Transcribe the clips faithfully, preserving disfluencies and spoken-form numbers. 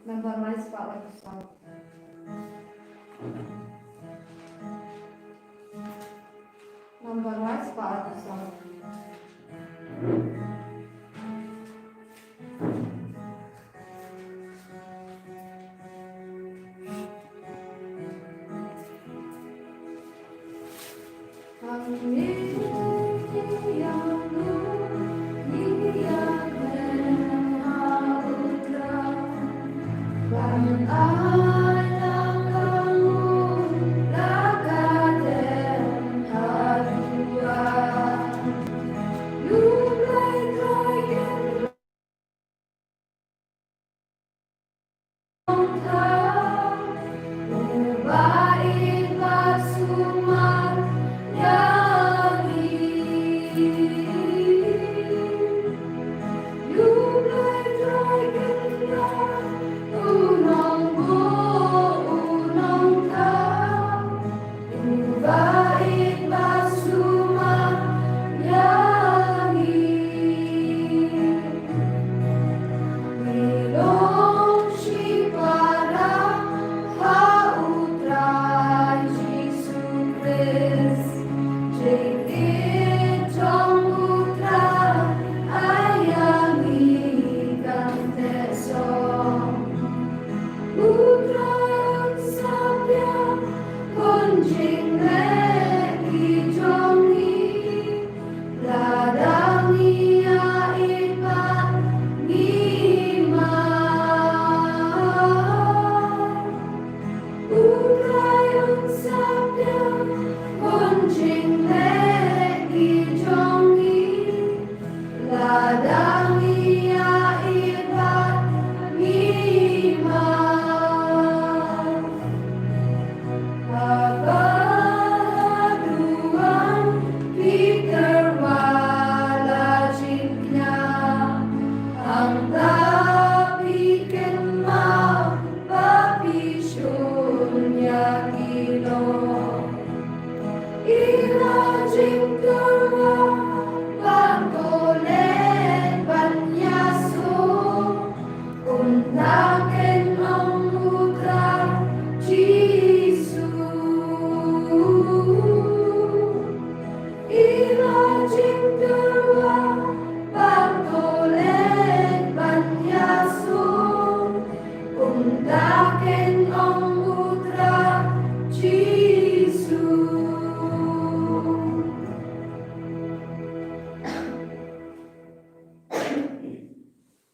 Nambar lai spah laiphew saw. Nambar lai spah laiphew saw.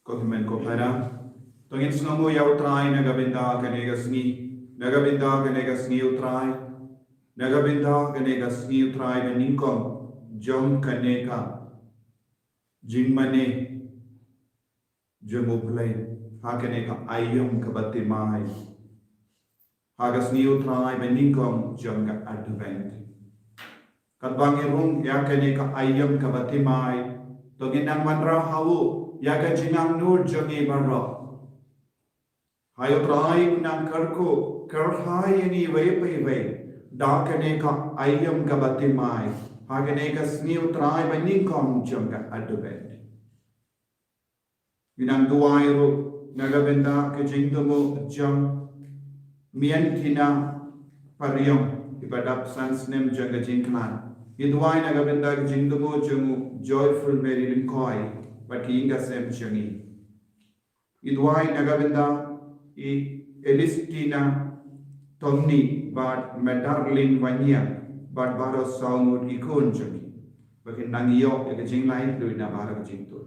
Ko hynmen ko para, to ngin sngewnguh ïa U Trai na ka bynta kane ka sngi, na ka bynta kane ka sngi U Trai, na ka bynta kane ka sngi U Trai, na nyngkong jong kane ka jingmane jong U Blei ha kane ka aïom kaba thymmai. Ha ka sngi U Trai ba nyngkong jong ka Advent. Katba ngi rung ïa kane ka aïom kaba thymmai, to ngin nang wanrah ha u ïa ka jingangnud jong ngi baroh. Hai U Trai, u nang kyrkhu kyrhai ïa ngi iwei pa iwei da kane ka aïom kaba thymmai ha kane ka sngi U Trai ba nyngkong jong ka Advent. Ngi nang duwai ruh na ka bynta ka jingthmu jong Mian Tina Pariong, iba dap san snem jong ka jingkhlad. Ngi duwai na ka bynta ka jingthmu jong u Joyful Mary Lyngkhoi bad ki ïing ki sem jong i. Ngi duwai na ka bynta i Elistina Tomni bad Madarlin Wanya bad baroh saw ngut ki khun jong i, ba kin nang ïoh ïa ka jinglait lem na baroh ka jingtur.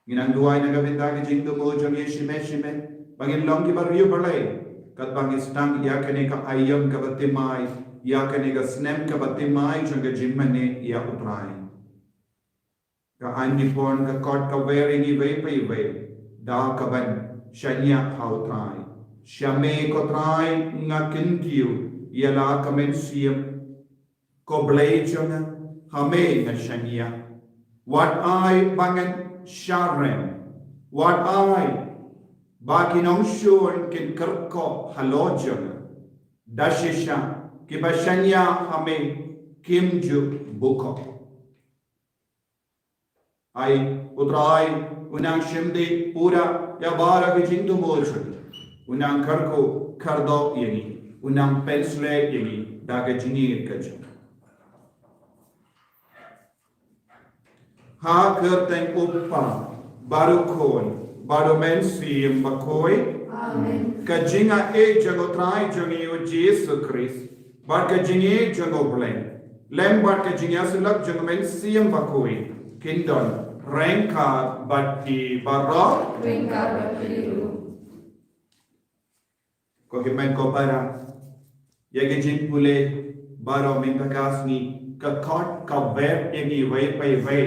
Ngi nang duwai na ka bynta ka jingthmu jong ngi shime shime, ba ngin long kiba riewblei katba ngi sdang ïa kane ka aïom kaba thymmai, ïa kane ka snem kaba thymmai jong ka jingmane ïa U Trai. Ka aiñ bapher ka kot ka wer ïa ngi iwei pa iwei da kaban shaniah ha U Trai. Sha me ko Trai nga kyntiew, ïa la ka mynsiem. Ko Blei jong nga, ha me nga shaniah. Wat ai ba ngan sharem. Wat ai ba ki nongshun kin kyrkhu halor jong nga. Da shisha kiba shaniah ha me kim ju bukhok. Ai U Trai u nang shim dei pura ïa baroh ki jingthmu jong ngi. U nang kyrkhu kyrdoh ïa ngi, u nang pynshlur ïa ngi da ka jingïeit ka jong u. Ha ka kyrteng u Kpa, bad u Khun, bad u Mynsiem Bakhuid. Amen. Ka jingïeit jong u Trai jong ngi u Jisu Khrist, bad ka jingïeit jong u Blei, lem bad ka jingïasyllok jong u Mynsiem Bakhuid, kin don ryngkat bad phi baroh. Ryngkat bad phi ruh. Ko hynmen ko para, ïa ka jingpule baroh mynta ka sngi, ka khot ka wer ïa ngi wei pa wei,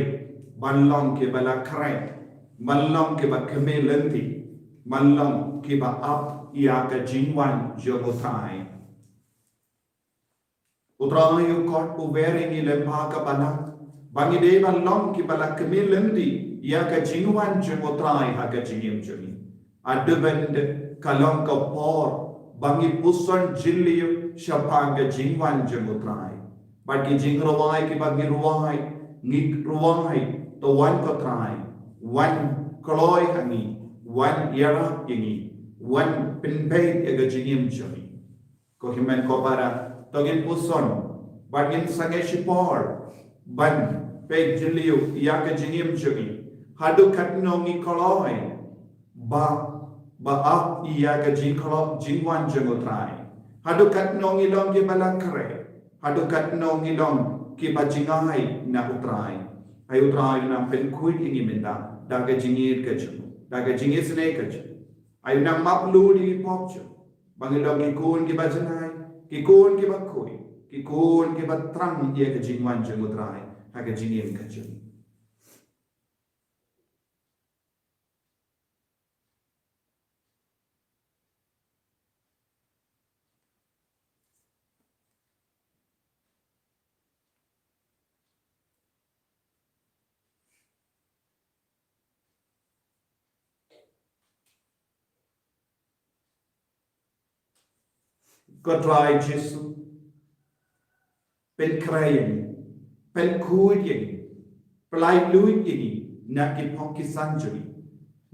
ban long kiba la khreh, ban long kiba khmih lynti, ban long kiba ap ïa ka jingwan jong u Trai. U Trai u khot u wer ïa ngi lem bad ka balang, ba ngi dei ban long kiba la khmih lynti ïa ka jingwan jong u Trai ha ka jingim jong ngi. Haduh ban ka long ka por ba ngi puson jylliew shaphang ka jingwan jong u Trai. Bad ki jingrwai kiba ngi rwai, ngi rwai, to wan ko Trai, wan kloi ha ngi, wan ïarap ïa ngi, wan pynbeit ïa ka jingim jong ngi. Ko hynmen ko para, to ngin puson bad ngin sangeh shipor ban peit jylliew ïa ka jingim jong ngi. Haduh katno ngi kloi ba, ba ap ïa ka jingkloi jingwan jong u Trai. Haduh katno ngi long kiba la khreh. Haduh katno ngi long kiba jngai na u Trai. Ai u Trai u nang pynkhuid ïa ngi mynta da ka jingïeit ka jong u, da ka jingisynei ka jong u. Ai u nang map lut ïa ki pop jong ngi, ba ngin long ki khun kiba jngai, ki khun kiba khuid, ki khun kiba thrang ïa ka jingwan jong u Trai ha ka jingim ka jong ngi. Ko Trai Jisu, pynkhreh ïa ngi, pynkhuid ïa ngi, pyllait luid ïa ngi na ki pop ki san jong ngi,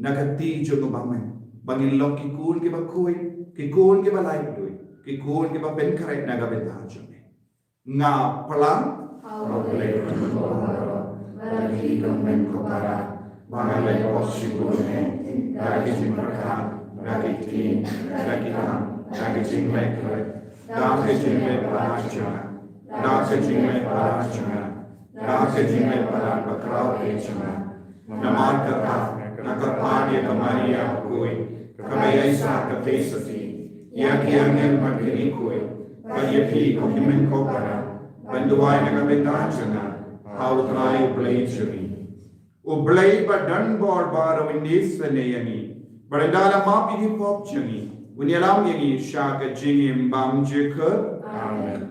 na ka kti jong u Bamon, ba ngin long ki khun kiba khuid, ki khun kiba lait luid, ki khun kiba pynkhreh na ka bynta jong ngi. Nga plang. Haba U Blei u pynbor baroh, ba la khih ka hynmen ko para, ba nga leit pop shibun eh, da ki jingpyrkhat, da ki ktien, da ki kam, da ki jingleh khlem, da ki jingleh palat jong nga, da ki jingleh palat jong nga, da ki jingleh palat bakhraw eh jong nga. Namar kata, nga kyrpad ïa ka Maria bakhuid, kaba ïaishah katei sati, ïa ki angel bad ki riewkhuid, bad ïa phi ko hynmen ko para, ban duwai na ka bynta jong nga ha U Trai U Blei jong ngi. U Blei ba don bor baroh un isynei ïa ngi, bad ynda la map ïa ki pop jong ngi, un ïalam ïa ngi sha ka jingim bymjukut. Amen.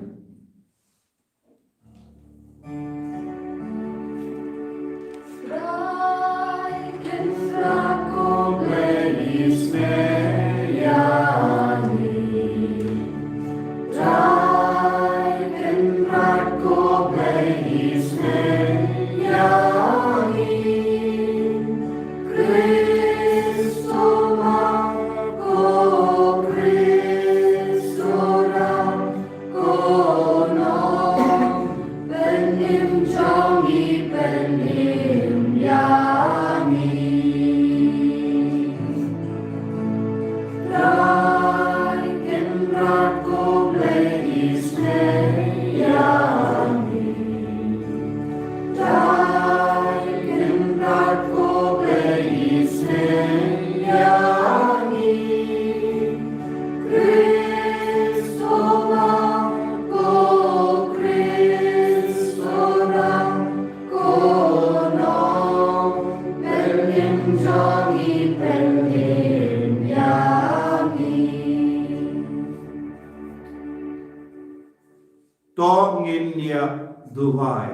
To ngin ïa duwai.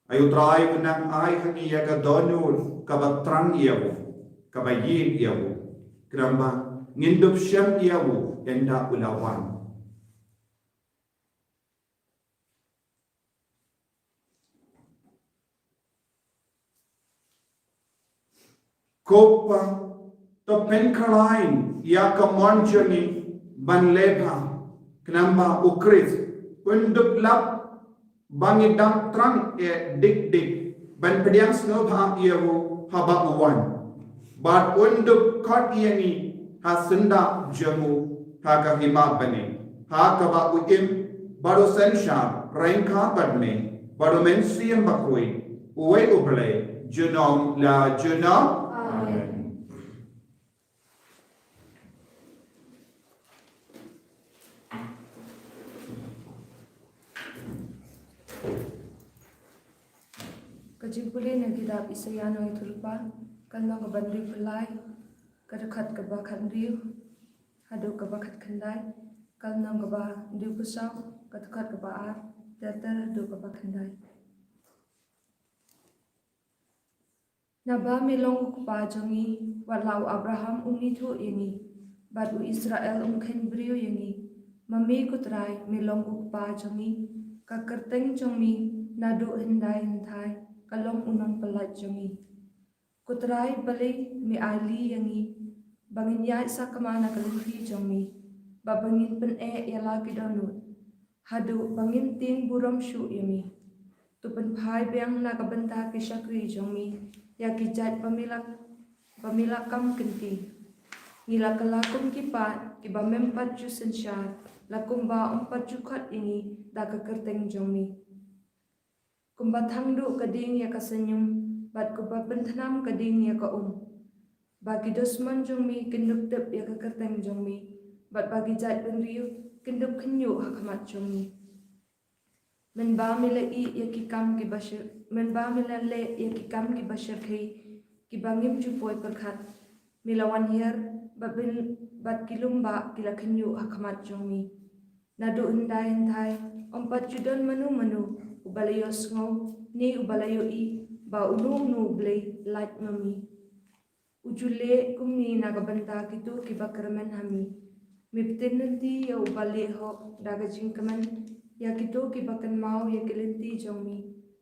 Ai U Trai, u nang ai ha ngi ïa ka dohnud kaba thrang ïa u, kaba ïeit ïa u, khnang ba ngin dup shem ïa u ynda u la wan. Ko Pa, To pynkhlaiñ ïa ka mon jong ngi ban leh bha, khnang ba u Khrist un dup lap ba ngin dang thrang eh dik dik ban pdiang sngewbha ïa u haba u wan. Bad un dup khot ïa ngi ha syndah jong u ha ka hima bneng, ha kaba u im bad u synshar ryngkat bad me bad u Mynsiem Bakhuid, uwei u Blei, junom la junom. Amen. Ka jingpule na kitab Isaïah nongïathuhlypa, ka lynnong kaba hynriewphew lai, ka dkhot kaba khathynriew haduh kaba khatkhyndai, ka lynnong kaba hynriewphew saw, ka dkhot kaba ar, ter ter haduh kaba khyndai. Naba me long u kpa jong ngi, wat la u Abraham um ithuh ïa ngi, bad u Israel um kheiñ briew ïa ngi. Ma me ko Trai me long u kpa jong ngi, ka kyrteng jong me naduh hyndai hynthai ka long u nongpyllait jong ngi. Ko Trai, balei me ailad ïa ngi, ba ngin ïaid sakma na ka lynti jong me, ba ba ngin pyneh ïa la ki dohnud, haduh ba ngim tieng burom shuh ïa me? To pynphai biang na ka bynta ki shakri jong me ïa ki jait ba me la, ba me la kam kynti. Ngi la kylla kum ki paid kiba mem pat ju synshar, la kumba um pat ju khot ïa ngi da ka kyrteng jong me. Kumba thang duh ka ding ïa ka synñium, bad kumba pynthnam ka ding ïa ka um, ba ki dusmon jong me kin dup tip ïa ka kyrteng jong me, bad ba ki jait bynriew kin dup khynñiuh ha khmat jong me. Mynba me la ïeh ïa ki kam kiba shyrkhei, mynba me la leh ïa ki kam kiba shyrkhei, kiba ngim ju poi pyrkhat, me la wan hiar, bad bin, bad ki lum bah ki la khynñiuh ha khmat jong me. Naduh hyndai hynthai um pat ju don mano mano uba la ïohsngew ne uba la ïohi ba uno uno u blei lait ma me. U ju leh kumne na ka bynta kito kiba kyrmen ha me. Me btin lynti ïa uba leh hok da ka jingkmen, ïa kito kiba kynmaw ïa ki lynti jong me.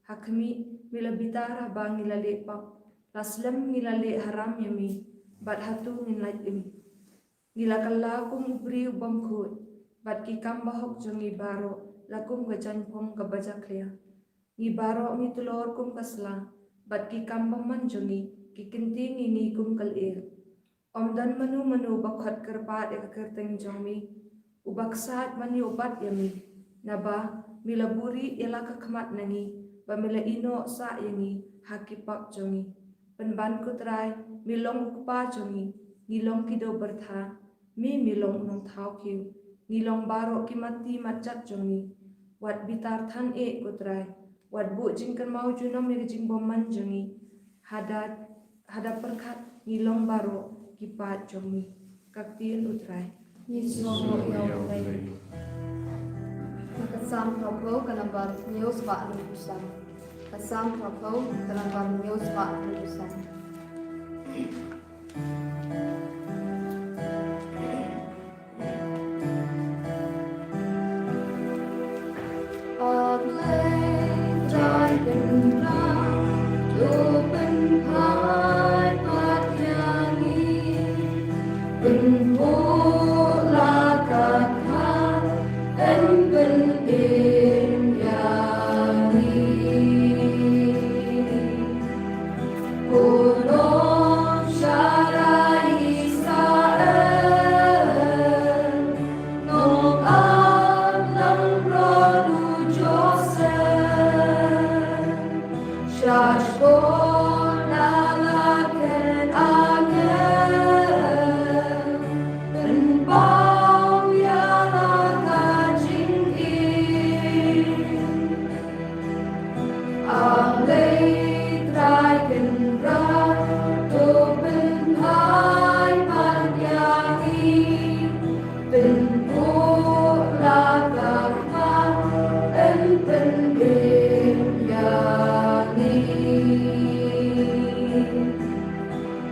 Ha khmih, me la bitar haba ngi la leh pop, la slem ngi la leh haram ïa me, bad hato ngin lait im? Ngi la kylla kum u briew bymkhuid, bad ki kam bahok jong ngi baroh la kum ka jaiñphong kaba jakhlia. Ngi baroh ngi tlor kum ka sla, bad ki kam bymman jong ngi ki kyntieng ïa ngi kum ka lyer. Ym don mano mano ba khot kyrpad ïa ka kyrteng jong me, uba ksaid ban ïoh bat ïa me. Naba me la buhrieh ïa la ka khmat na ngi, ba me la ïehnoh sah ïa ngi ha ki pop jong ngi. Pynban ko Trai, me long u kpa jong ngi, ngi long ki dewbyrtha, me, me long u nongthaw khiew, ngi long baroh ki matti matjat jong ngi. Wat bitar than eh ko Trai, wat buh jingkynmaw junom ïa ka jingbymman jong ngi. Hada, hada pyrkhat ngi long baroh ki paid jong me. Ka ktien u Trai. Ngi sngewbha ïa u Blei. Ka Salm hynriewphew, ka nambar hynñiew spah hynriewphew san. Ka Salm hynriewphew, ka nambar hynñiew spah hynriewphew san.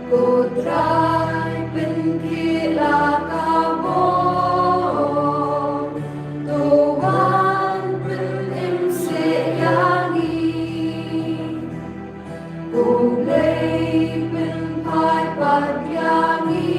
Ko Trai, pynkhiah la ka bor, to wan pynim seh ïa ngi. Ko Blei, pynphai pat ïa ngi.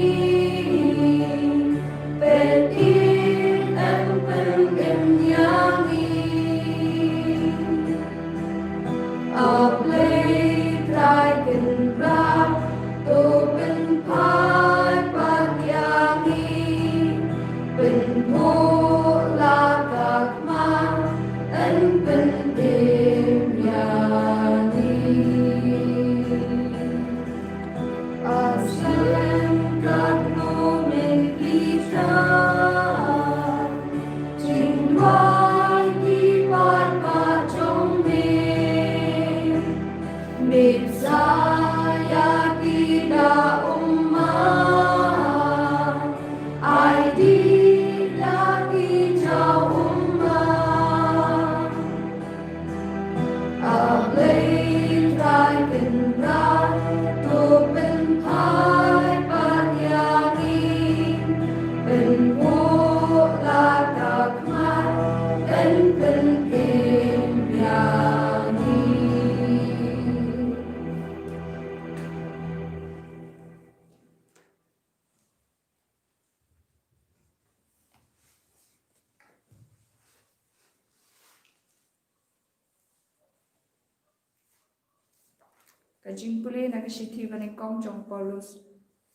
Ka jingpule na ka shithi banyngkong jong Paulus.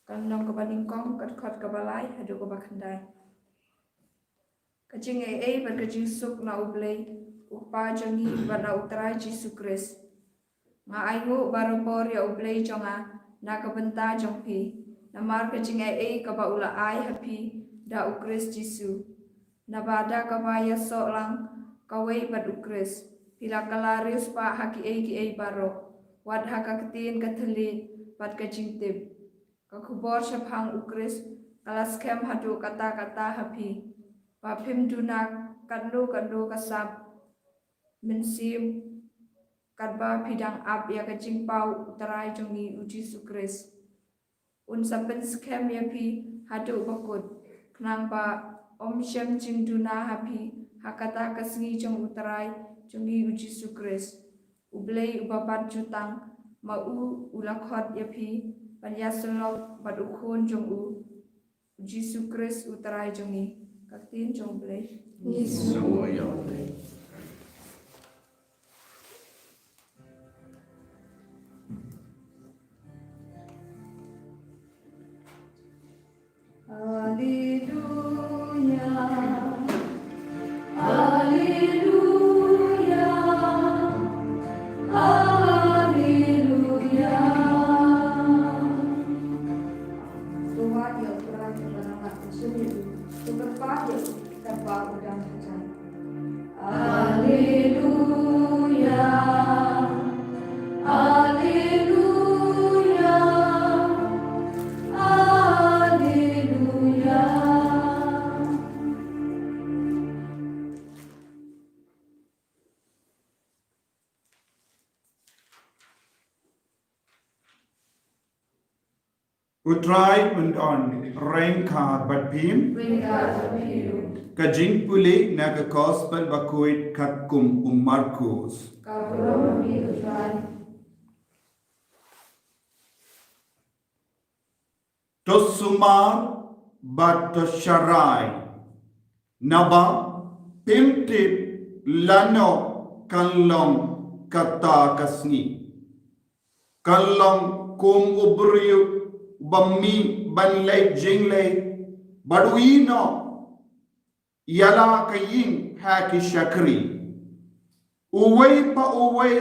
Ka lynnong kaba nyngkong, ka dkhot kaba lai haduh kaba khyndai. Ka jingaiei bad ka jingsuk na U Blei, U Kpa jong ngi, bad na U Trai Jisu Khrist. Nga ainguh barabor ïa U Blei jong nga na ka bynta jong phi, namar ka jingaiei kaba u la ai ha phi da U Khrist Jisu. Naba da kaba ïasoh lang kawei bad U Khrist, phi la kylla riewspah ha kiei kiei baroh, wat ha ka ktien ka thylliej bad ka jingtip. Ka khubor shaphang U Khrist ka la skhem haduh katta katta ha phi, ba phim duna katno katno ka sap mynsiem, katba phi dang ap ïa ka jingpaw U Trai jong ngi U Jisu Khrist. Un sa pynskhem ïa phi haduh ba kut, khnang ba ym shym jingduna ha phi ha kata ka sngi jong U Trai jong ngi U Jisu Khrist. U Blei uba bat jutang ma u u la khot ïa phi ban ïasyllok bad U Khun jong u, U Jisu Khrist U Trai jong ngi. Ka ktien jong U Blei. Ngi sngew ïa U Blei. Alleluia. Alleluia. Alleluia. To wad ïa U Trai, to kyrpad ïa u katba u dang hajan. Alleluia. Alleluia. Alleluia. U Trai un don ryngkat bad phi. Ryngkat bad phi ruh. Ka jingpule na ka Gospel bakhuid katkum u Markus. Ka burom ïa phi, U Trai. To sumar bad to sharai, naba phim tip lano kan long kata ka sngi. Kan long kum u briew ba mih ban leit jingleit, bad u ïehnoh ïa la ka ïing ha ki shakri, uwei pa uwei,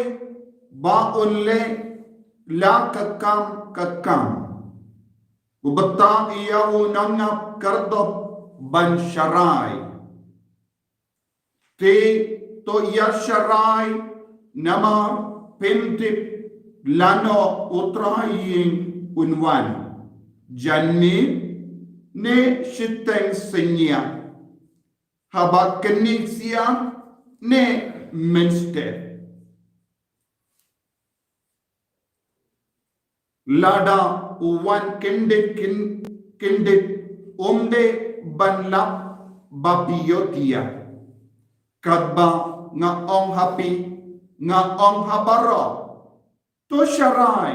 ba un leh la ka kam ka kam. U btah ïa u nongap khyrdop ban sharai. Te to ïa sharai, namar phim tip lano U Trai ïing un wan, janmiet ne shiteng synñia, haba knieh sia ne mynstep. Lada u wan kyndit kyn-, kyndit, um dei ban lap ba phi ïoh ïa. Katba nga ong ha phi, nga ong ha baroh, to sharai,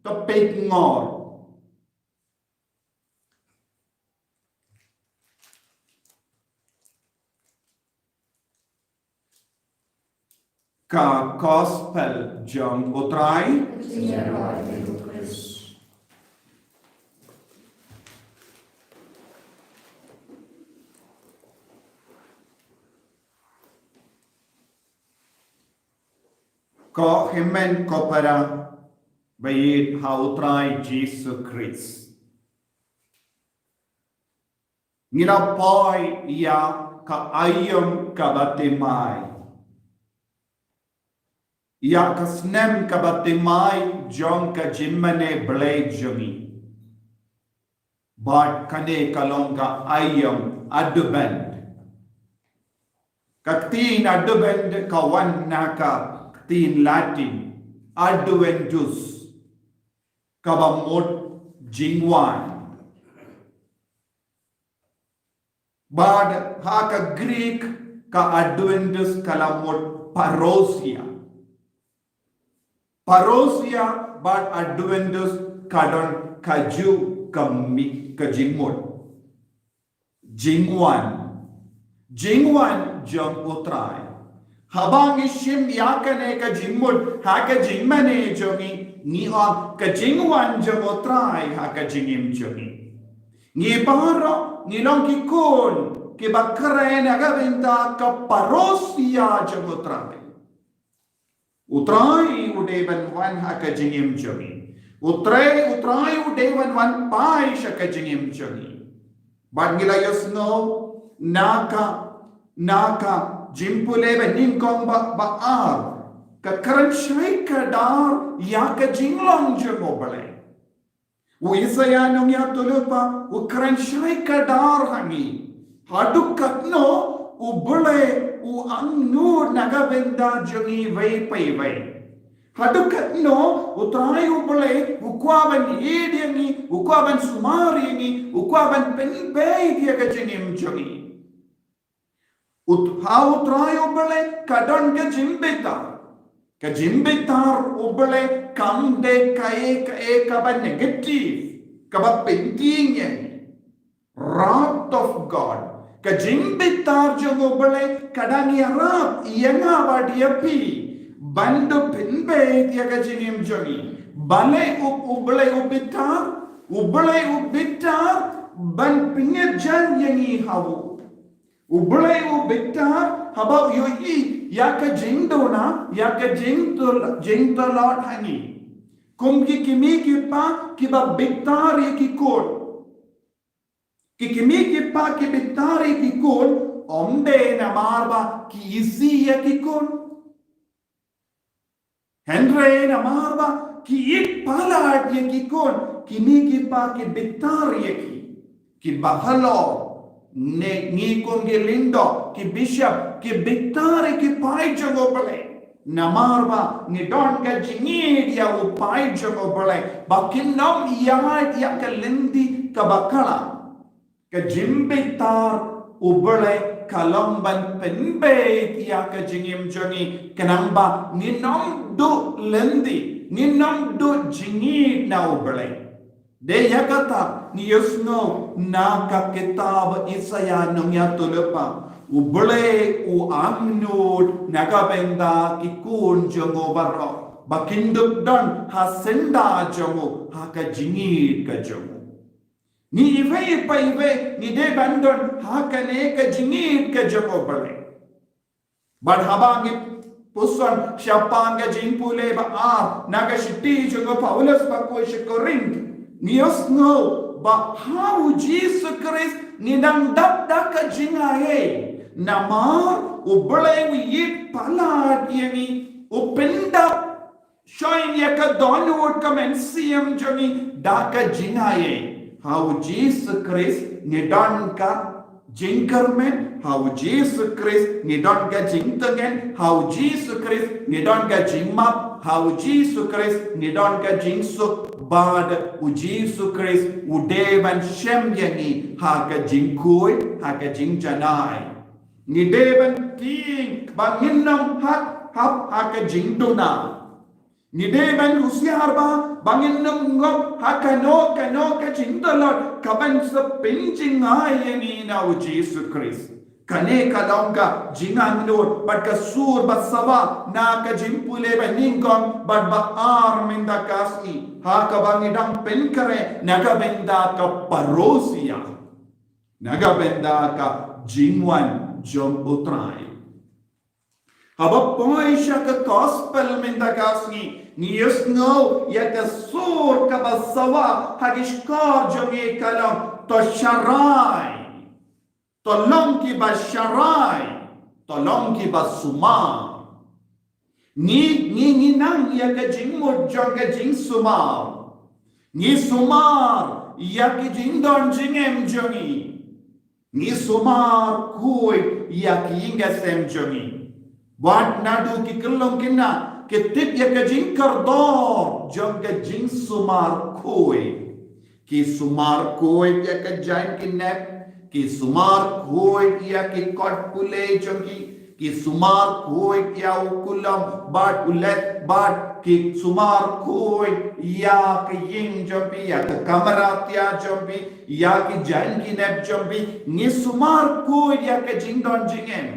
to peit ngor. Ka Gospel jong U Trai. Ko hynmen ko para ba ïeit ha U Trai Jisu Khrist. Ngi la poi ïa ka aïom kaba thymmai, ïa ka snem kaba thymmai jong ka jingmane Blei jong ngi. Bad kane ka long ka aïom Advent. Ka ktien Advent ka wan na ka ktien Latin Adventus, kaba mut jingwan. Bad ha ka Greek ka Adventus ka la mut parousia. Parousia bad Adventus ka don kajuh ka mi-, ka jingmut. Jingwan. Jingwan jong U Trai. Haba ngi shim ïa kane ka jingmut ha ka jingmane jong ngi, Ngi ong ka jingwan jong U Trai ha ka jingim jong ngi. Ngi baroh ngi long ki khun kiba kren na ka bynta ka parousia jong U Trai. U Trai u dei ban wan ha ka jingim jong ngi. U Trai, U Trai u dei ban wan phai sha ka jingim jong ngi. Bad ngi la ïohsngew na ka, na ka jingpule banyngkong ba, ba ar, ka kren shai kdar ïa ka jinglong jong U Blei. U Isaïah Nongïathuhlypa u kren shai kdar ha ngi. Haduh katno U Blei u angnud na ka bynta jong ngi iwei pa iwei. Haduh katno U Trai U Blei u kwah ban ïeit ïa ngi, u kwah ban sumar ïa ngi, u kwah ban pynbeit ïa ka jingim jong ngi. Ut-, ha U Trai U Blei ka don ka jingbitar. Ka jingbitar U Blei kam dei kaei kaei kaba negative, kaba pynthing ïa ngi. Wrath of God. Ka jingbitar jong U Blei ka dang ïarap ïa nga bad ïa phi ban da pynbeit ïa ka jingim jong ngi. Balei U, U Blei u bitar? U Blei u bitar ban pynïajan ïa ngi ha u. U Blei u bitar haba u ïohi ïa ka jingduna, ïa ka jingtul-, jingtlot ha ngi. Kum ki kmie ki kpa kiba bitar ïa ki khun. Ki kmie ki kpa ki bitar ïa ki khun, ym dei namar ba ki isih ïa ki khun. Hynrei namar ba ki ïeit palat ïa ki khun, ki kmie ki kpa ki bitar ïa ki. Ki bahalor, ne ngi kum ki lyngdoh, ki bishop, ki bitar ïa ki paid jong U Blei. Namar ba ngi don ka jingïeit ïa u paid jong U Blei, ba kin ym ïaid ïa ka lynti kaba khlaiñ. Ka jingbitar U Blei ka long ban pynbeit ïa ka jingim jong ngi, khnang ba ngin ym duh lynti, ngin ym duh jingïeit na U Blei. Dei ïa kata ngi ïohsngew na ka kitab Isaïah Nongïathuhlypa, U Blei u angnud na ka bynta ki khun jong u baroh, ba kin dup don ha syndah jong u ha ka jingïeit ka jong u. Ngi iwei pa iwei ngi dei ban don ha kane ka jingïeit ka jong U Blei. Bad haba ngi puson shaphang ka jingpule ba ar na ka shithi jong u Paulus ba khuid sha Korinth, ngi ïohsngew ba ha u Jisu Khrist ngi dang dap da ka jingaiei. Namar U Blei u ïeit palat ïa ngi, u pyndap shon ïa ka dohnud ka mynsiem jong ngi da ka jingaiei. Ha u Jisu Khrist ngi don ka jingkyrmen, ha u Jisu Khrist ngi don ka jingtngen, ha u Jisu Khrist ngi don ka jingmap, ha u Jisu Khrist ngi don ka jingsuk, bad u Jisu Khrist u dei ban shem ïa ngi ha ka jingkhuid, ha ka jingjanai. Ngi dei ban tieng ba ngin ym hap, hap ha ka jingduna. Ngi dei ban husiar ba, ba ngin ym ngop ha kano kano ka jingtlot kaban sa pynjngai ïa ngi na u Jisu Khrist. Kane ka long ka jingangnud bad ka sur ba sawa na ka jingpule banyngkong bad ba ar mynta ka sngi, ha kaba ngi dang pynkhreh na ka bynta ka parousia, na ka bynta ka jingwan jong u Trai. Haba poi sha ka gospel mynta ka sngi, ngi ïohsngew ïa ka sur kaba sawa ha ki shkor jong ngi ka long, to sharai. To long kiba sharai. To long kiba sumar. Ngi, ngi, ngi nang ïa ka jingmut jong ka jingsumar. Ngi sumar ïa ki jingdon jingem jong ngi. Ngi sumar khuid ïa ki ïing ki sem jong ngi. Wat naduh ki khyllung khynnah ki tip ïa ka jingkordor jong ka jingsumar khuid. Ki sumar khuid ïa ka jaiñ ki nep, ki sumar khuid ïa ki kot pule jong ki, ki sumar khuid ïa u kulom bad u leit bad, ki sumar khuid ïa ka ïing jong phi, ïa ka kamra thiah jong phi, ïa ki jaiñ ki nep jong phi, ngi sumar khuid ïa ka jingdon jingem.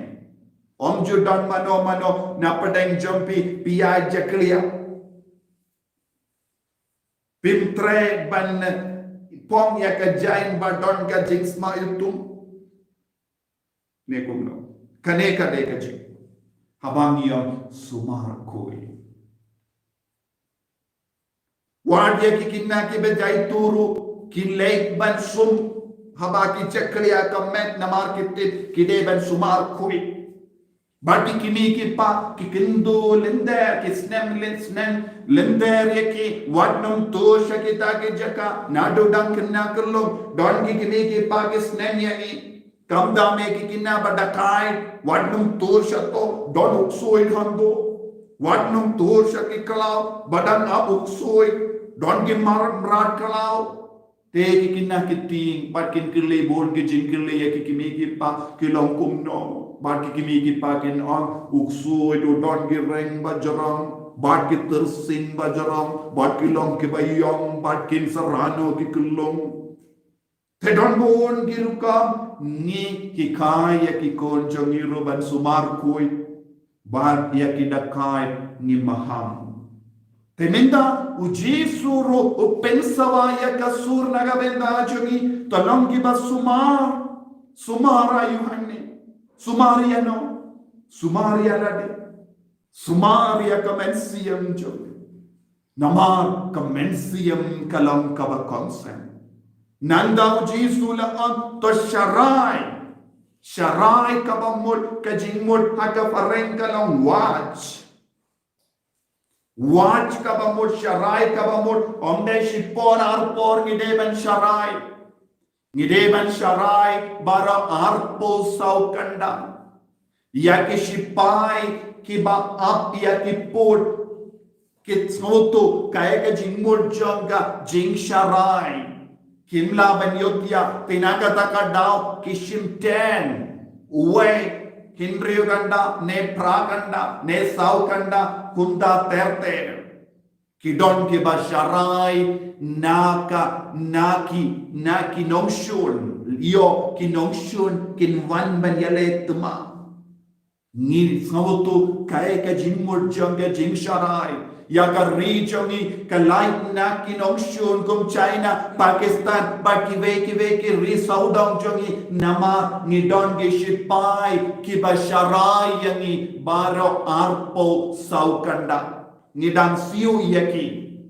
Ym ju don mano mano na pdeng jong phi, phi ïa jakhlia. Phim treh ban phong ïa ka jaiñ ba don ka jingsma ïatum. Ne kumno? Kane ka dei ka jing. Haba ngi ïa sumar khuid. Wat ïa ki khynnah kiba jaitu ruh ki leit ban sum. Haba ki chekhlia ka met namar ki tip ki dei ban sumar khuid. Bad ki kmie ki kpa ki kynduh lynter, ki snem lynter, snem lynter ïa ki, wat nym tur sha kita ki jaka, naduh dang khynnah khyllung, don ki kmie ki kpa ki snem ïa ngi. Kam dam ïa ki khynnah ba dakaid, wat nym tur sha to, don u ksuid hangto. Wat nym tur sha ki khlaw, ba dang ap u ksuid, don ki mar mrad khlaw. Te ki khynnah ki tieng, bad kin kylli bun ki jingkylli ïa ki kmie ki kpa, ki long kumno. Bad ki kmie ki kpa kin ong, u ksuid u don ki reng ba jrong, bad ki tyrsing ba jrong, bad ki long kiba ïong, bad kin sa rano ki khyllung. Te don bun ki rukom, ngi hikai ïa ki khun jong ngi ruh ban sumar khuid. Bad ïa ki dakaid ngi maham. Te mynta u Jisu ruh u pynsawa ïa ka sur na ka bynta jong ngi, to long kiba sumar, sumar aïu hangne, sumar ïano, sumar ïa lade, sumar ïa ka mynsiem jong ngi. Namar ka mynsiem ka long kaba kongsan. Nangta u Jisu u la ong to sharai. Sharai kaba mut, ka jingmut ha ka phareng ka long watch. Watch kaba mut, sharai kaba mut, ym dei shipor arpor ngi dei ban sharai. Ngi dei ban sharai baroh arphew saw kynda. Ïa ki shipai kiba ap ïa ki pud, ki sngewthuh kaei ka jingmut jong ka jingsharai. Kim lah ban ïoh ïa, te na kata ka daw ki shim tent. Uwei, hynriew kynda, ne phra kynda, ne saw kynda, kumta ter ter. Ki don kiba sharai na ka, na ki, na ki nongshun, ïoh ki nongshun kin wan ban ïaleh thma. Ngi sngewthuh kaei ka jingmut jong ka jingsharai. Ïa ka ri jong ngi ka lait na ki nongshun kum China, Pakistan, bad kiwei kiwei ki ri sawdong jong ngi, namar ngi don ki shipai kiba sharai ïa ngi baroh arphew saw kynda. Ngi dang siew ïa ki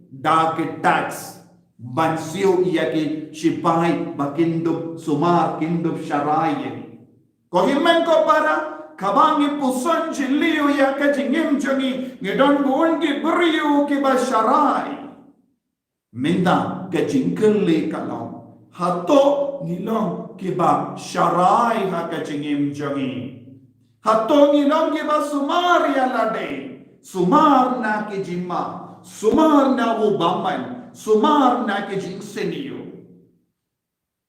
da ki tax, ban siew ïa ki shipai ba kin dup sumar, kin dup sharai ïa ngi. Ko hynmen ko para, kaba ngi puson jylliew ïa ka jingim jong ngi, ngi don bun ki briew kiba sharai. Mynta ka jingkylli ka long, hato ngi long kiba sharai ha ka jingim jong ngi? Hato ngi long kiba sumar ïa lade, sumar na ki jingma, sumar na u bymman, sumar na ki jingsniew?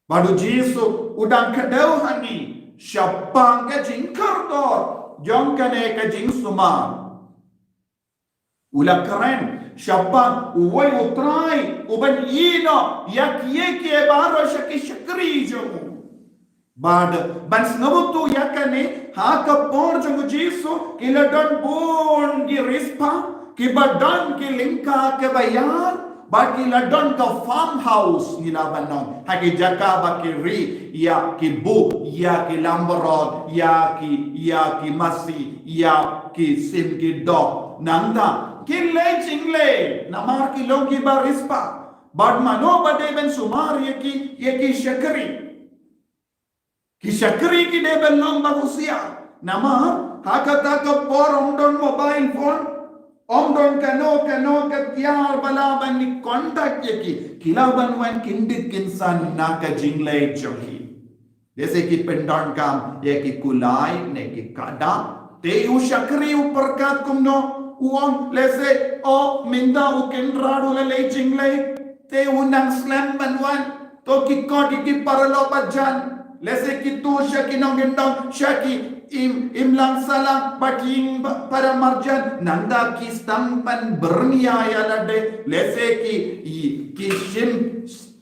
Bad u Jisu u dang kdew ha ngi shaphang ka jingkordor jong kane ka jingsumar. U la kren shaphang uwei u Trai uban ïehnoh ïa kiei kiei baroh sha ki shakri jong u. Bad ban sngewthuh ïa kane, ha ka por jong u Jisu ki la don bun ki riewspah, kiba don ki lyngkha kiba ïar, bad ki la don ka farmhouse, ngi lah ban ong, ha ki jaka ba ki ri ïa ki buh, ïa ki lambrot, ïa ki, ïa ki masi, ïa ki sim ki doh. Nangta ki leh jingleh namar ki long kiba riewspah. Bad mano ba dei ban sumar ïa ki, ïa ki shakri? Ki shakri ki dei ban long ba husiar. Namar ha kata ka por ym don mobile phone, ym don kano kano ka tiar ba lah ban contact ïa ki. Ki lah ban wan kyndit kynsan na ka jingleh jong ki. Lehse ki pyndonkam ïa ki kulai ne ki kada. Te u shakri u pyrkhat kumno, u ong lehse, o mynta u kynrad u la leh jingleh, te u nang slem ban wan. To ki kot ïa ki paralok ba jan. Lehse ki tur sha ki nongkyndong, sha ki im, imlang sahlang, bad ïing ba, para marjan. Nangta ki sdang ban byrngia ïa lade. Lehse ki, i, ki shim,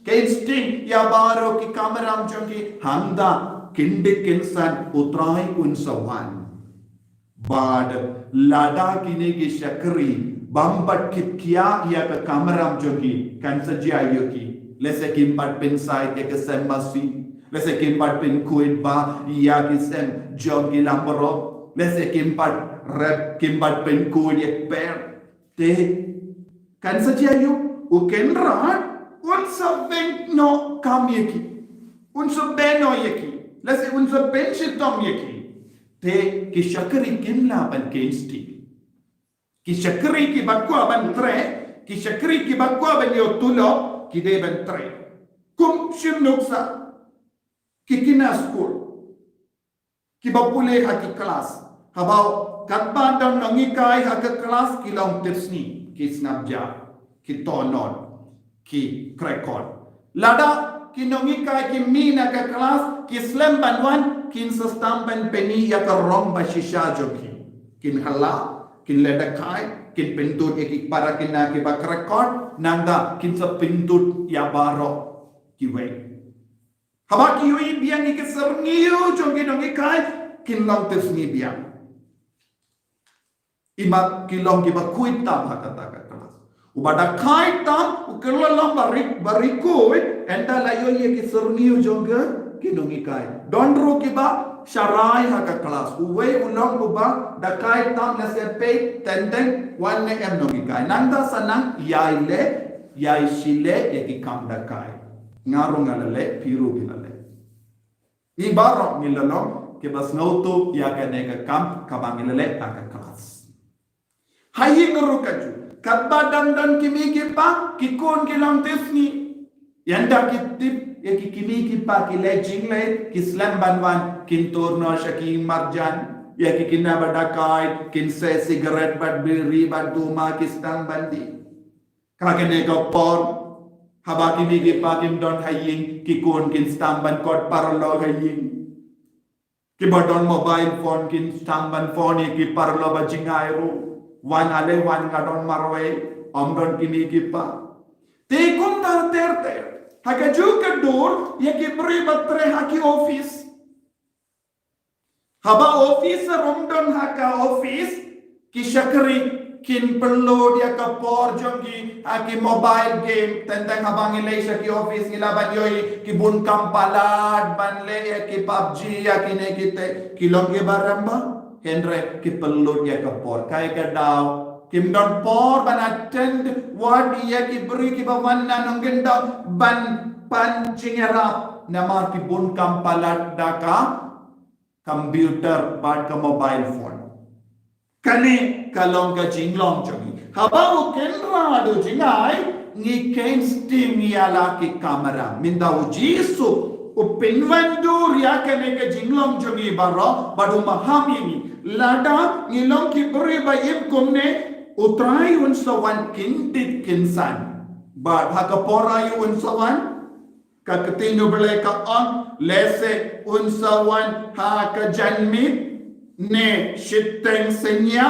ki instinct ïa baroh ki kamram jong ki. Hangta kyndit kynsan u Trai un sa wan. Bad lada kine ki shakri Bam pat kit kiad ïa ka kamram jong ki, kan sa jia ïa ki. Lehse kim pat pynsaid ïa ka sem masi. Lehse kim pat pynkhuid ba ïa ki sem jong ki langbrot. Lehse kim pat rep, kim pat pynkhuid ïa ki per. Te kan sa jia ïa u Kynrad, un sa beh noh kam ïa ki. Un sa beh noh ïa ki. Lehse un sa pynshitom ïa ki. Te ki shakri kim lah ban ken sting. Ki shakri kiba kwah ban trei, ki shakri kiba kwah ban ïoh tulop, ki dei ban trei. Kum shim nuksa, ki khynnah skul, kiba pule ha ki klas. Haba katba don nonghikai ha ka klas, ki long tipsngi, ki sngap jar, ki tohnoh, ki krekot. Lada ki nonghikai ki mih na ka klas, ki slem ban wan, kin sa sdang ban pyni ïa ka rong ba shisha jong ki. Kin hala, kin leh dakai, kin pyndut ïa ki para khynnah kiba krekot, nangta kin sa pyndut ïa baroh kiwei. Haba ki ïohi biang ïa ki syrngiew jong ki nonghikai, kin long tipsngi biang. Imat ki long kiba khuid tam ha kata ka klas. Uba dakai tam, u kylla long ba ri, ba ri khuid, ynda la ïohi ïa ki syrngiew jong ki nonghikai. Don ruh kiba sharai ha ka klas. Uwei u long uba dakai tam, lehse peit, teng teng, wan ne em nonghikai. Nangta sa nang ïai leh, ïai shileh ïa ki kam dakai. Nga ruh nga la leh, phi ruh phi la leh. Ngi baroh ngi la long kiba sngewthuh ïa kane ka kam kaba ngi la leh ha ka klas. Ha ïing ruh kajuh. Katba dang don ki mei ki pa, ki khun ki long tipsngi. Ynda ki tip ïa ki, ki mei ki pa ki leh jingleh, ki slem ban wan, kin tur noh sha ki marjan. Ïa ki khynnah ba dakai, kin seh sigaret bad biri bad duma, ki sdang ban dih. Ha kane ka por, haba ki mei ki pa kim don ha ïing, ki khun kin sdang ban kot paralok ha ïing. Kiba don mobile phone kin sdang ban phone ïa ki paralok ba jngai ruh. Wan ale wan, nga don marwei, ym don ki mei ki pa. Te kumta ter ter. Ha kajuh ka dur, ïa ki briew ba trei ha ki office. Haba officer um don ha ka office, ki shakri kin pynlut ïa ka por jong ki ha ki mobile game. Teng teng haba ngi leit sha ki office ngi lah ban ïohi ki bun kam palat ban leh ïa ki PUBG ïa kine kite. Ki long kiba rem ba, hynrei ki pynlut ïa ka por. Kaei ka daw, kim don por ban attend wad ïa ki briew kiba wan na nongkyndong ban pan jingïarap. Namar ki bun kam palat da ka computer bad ka mobile phone. Kane ka long ka jinglong jong ngi. Haba u Kynrad u jngai, ngi ken sting ïa la ki kamram. Mynta u Jisu u pynwandur ïa kane ka jinglong jong ngi baroh, bad u maham ïa ngi. Lada ngi long ki briew ba im kumne, u Trai un sa wan kyndit kynsan. Bad ha ka por aïu un sa wan? Ka ktien U Blei ka ong, lehse un sa wan ha ka janmiet, ne shiteng synñia,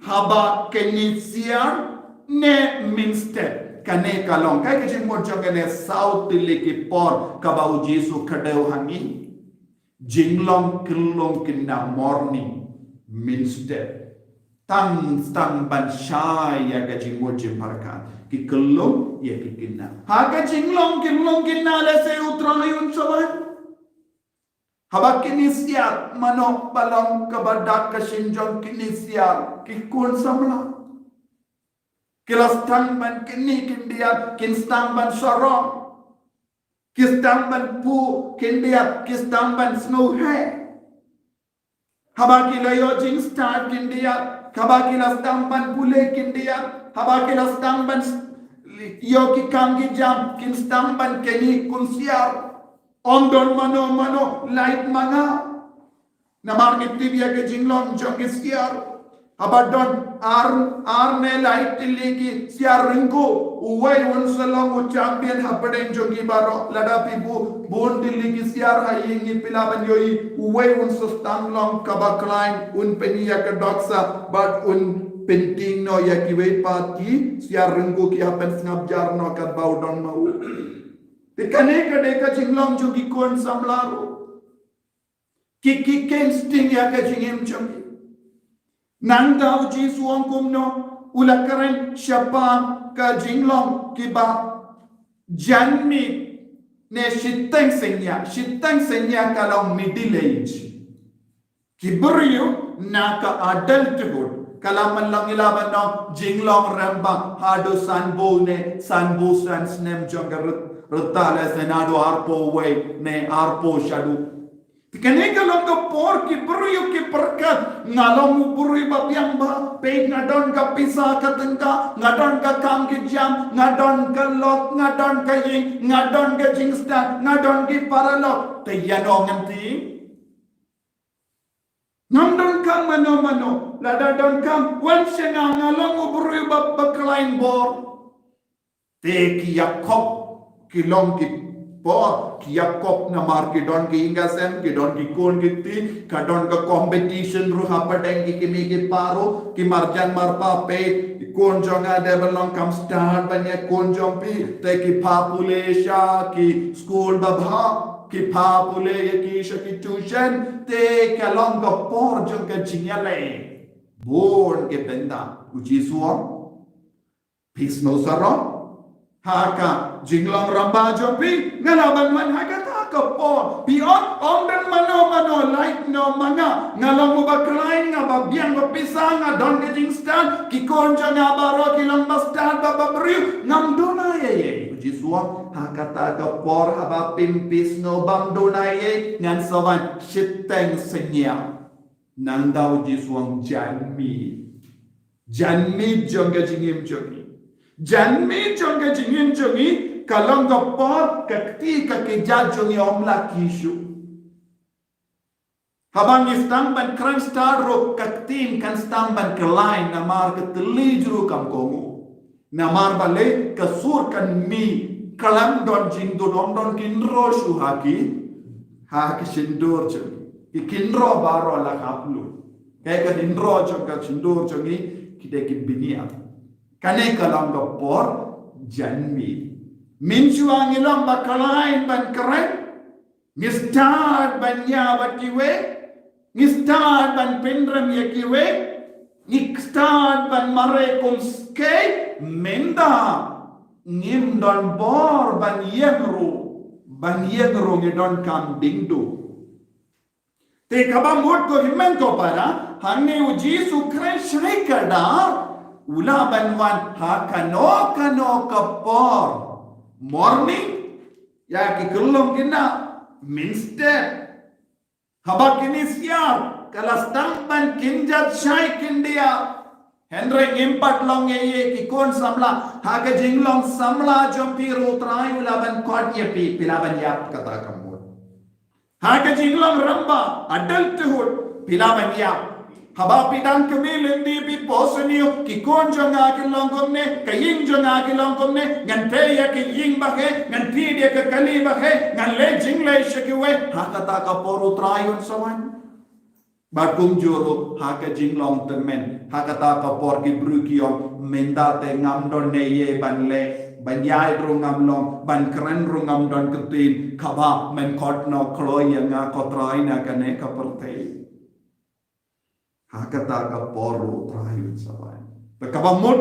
haba kine siar, ne mynstep. Kane ka long, kaei ka jingmut jong kane saw tylli ki por kaba u Jisu kdew ha ngi? Jinglong kyllung kynna, morning, mynstep. Tang, tang ban shai ïa ka jingmut jingpyrkhat. Ki kyllung ïa ki kynna. Ha ka jinglong kyllung kynna lehse u Trai un sa wan. Haba kine siar, mano ba long kaba dak ka shin jong kine siar? Ki khun samla. Ki la sdang ban kynni kyndiat, kin sdang ban sarong. Ki sdang ban pule kyndiat, ki sdang ban sngewheh. Haba ki la ïoh jingstad kyndiat, haba ki la sdang ban pule kyndiat, haba ki la sdang ban s-, ïoh ki kam ki jam, kin sdang ban kynni kum siar. Ym don mano mano lait ma nga. Namar ngi tip ïa ka jinglong jong ki siar. Haba don ar, ar ne lai tylli ki siar ryngkuh, uwei un sa long u champion hapdeng jong ki baroh. Lada phi buh bun tylli ki siar ha ïing, ngi phi lah ban ïohi uwei un sa sdang long kaba klein, un pyni ïa ka dohkha bad un pyntieng noh ïa kiwei pat ki siar ryngkuh, ki hap ban sngap jar noh katba u don ma u. Te kane ka dei ka jinglong jong ki khun samla ruh. Ki, ki ken sting ïa ka jingim jong ki. Nangta u Jisu u ong kumno? u la kren shaphang ka jinglong kiba jan miet ne shiteng synñia, shiteng synñia ka long middle age. Ki briew na ka adulthood, ka la man long ila ban long jinglong rangbah haduh sanphew ne sanphew san snem jong ka ryt-, rta lehse naduh arphew wei ne arphew shaduh. Te kane ka long ka por ki briew ki pyrkhat, nga long u briew ba biang ba peit, nga don ka pisa ka tyngka, nga don ka kam ka jam, nga don ka lok, nga don ka ïing, nga don ka jingstad, nga don ki paralok. Te ïano ngan thied? Ngam donkam mano mano, lada donkam, wan sha nga, nga long u briew ba, ba khlaiñ bor. Te ki ïakob, ki long ki por, ki ïakob namar ki don ki ïing ki sem, ki don ki khun ki kti, ka don ka competition ruh hapdeng ki kmie ki para, ki marjan marpa peit, ki khun jong nga dei ban long kam stad ban ïa ki khun jong phi, te ki phah pule sha ki skul babha, ki phah pule ïa ki sha ki tuition, te ka long ka por jong ka jingïaleh. Bun ki bynta, u Jisu u ong, phi sngewsarong ha ka jinglong rangbah jong phi, nga la ban wan ha kata ka por. Phi ong, ym don mano mano, lait noh ma nga, nga long uba khlaiñ, nga ba biang ba pisa, nga don ka jingstad, ki khun jong nga baroh ki long ba stad ba, ba briew, ngam duna ei ei. U Jisu u ong, ha kata ka por haba phim phi sngew bym duna ei ei, ngan sa wan shiteng synñia. Nangta u Jisu u ong, jan miet. Jan miet jong ka jingim jong ngi. Jan miet jong ka jingim jong ngi ka long ka por ka kti ka kjat jong ngi ym lah kiew shuh. Haba ngi sdang ban kren stad ruh ka ktien kan sdang ban khlaiñ namar ka tylli jong ruh kam kohnguh. Namar balei ka sur kan mih, khlem don jingduh, ym don khynraw shuh ha ki, ha ki shyntur jong ngi. Ki khynraw baroh la hap lut. Kaei ka khynraw jong ka shyntur jong ngi, ki dei ki bniat. Kane ka long ka por jan miet. Mynshuwa ngi long ba khlaiñ ban kren, ngi stad ban ïa bad kiwei, ngi stad ban pynrem ïa kiwei, ngi stad ban mareh kum skei, mynta ngim don bor ban ïeng ruh, ban ïeng ruh ngi donkam diengduh. Te kaba mut ko hynmen ko para, hangne u Jisu Khrist shai kdar u lah ban wan ha kano kano ka por. Morning, ïa ki khyllung kine mynstep. Haba kine siar ka la sdang ban kynjat shai khyndiat. Hynrei ngim pat long ei ei ki khun samla, ha ka jinglong samla jong phi ruh u Trai u lah ban khot ïa phi, phi lah ban ïap kata ka mut. Ha ka jinglong rangbah, adulthood, phi lah ban ïap. Haba phi dang kmie lynti phi pyrshang ïa ki khun jong nga ki long kumne, ka ïing jong nga ki long kumne, ngan peit ïa ka ïing ba heh, ngan thied ïa ka kali ba heh, ngan leh jingleh sha kiwei, ha kata ka por u Trai un sa wan. Bad kumjuh ruh ha ka jinglong tymmen, ha kata ka por ki briew ki ong, mynta te ngam don ei ei ban leh, ban ïaid ruh ngam long, ban kren ruh ngam don ktien, kaba men khot noh kloi ïa nga ko Trai na kane ka pyrthei. Ha kata ka por ruh u Trai un sa wan. Te kaba mut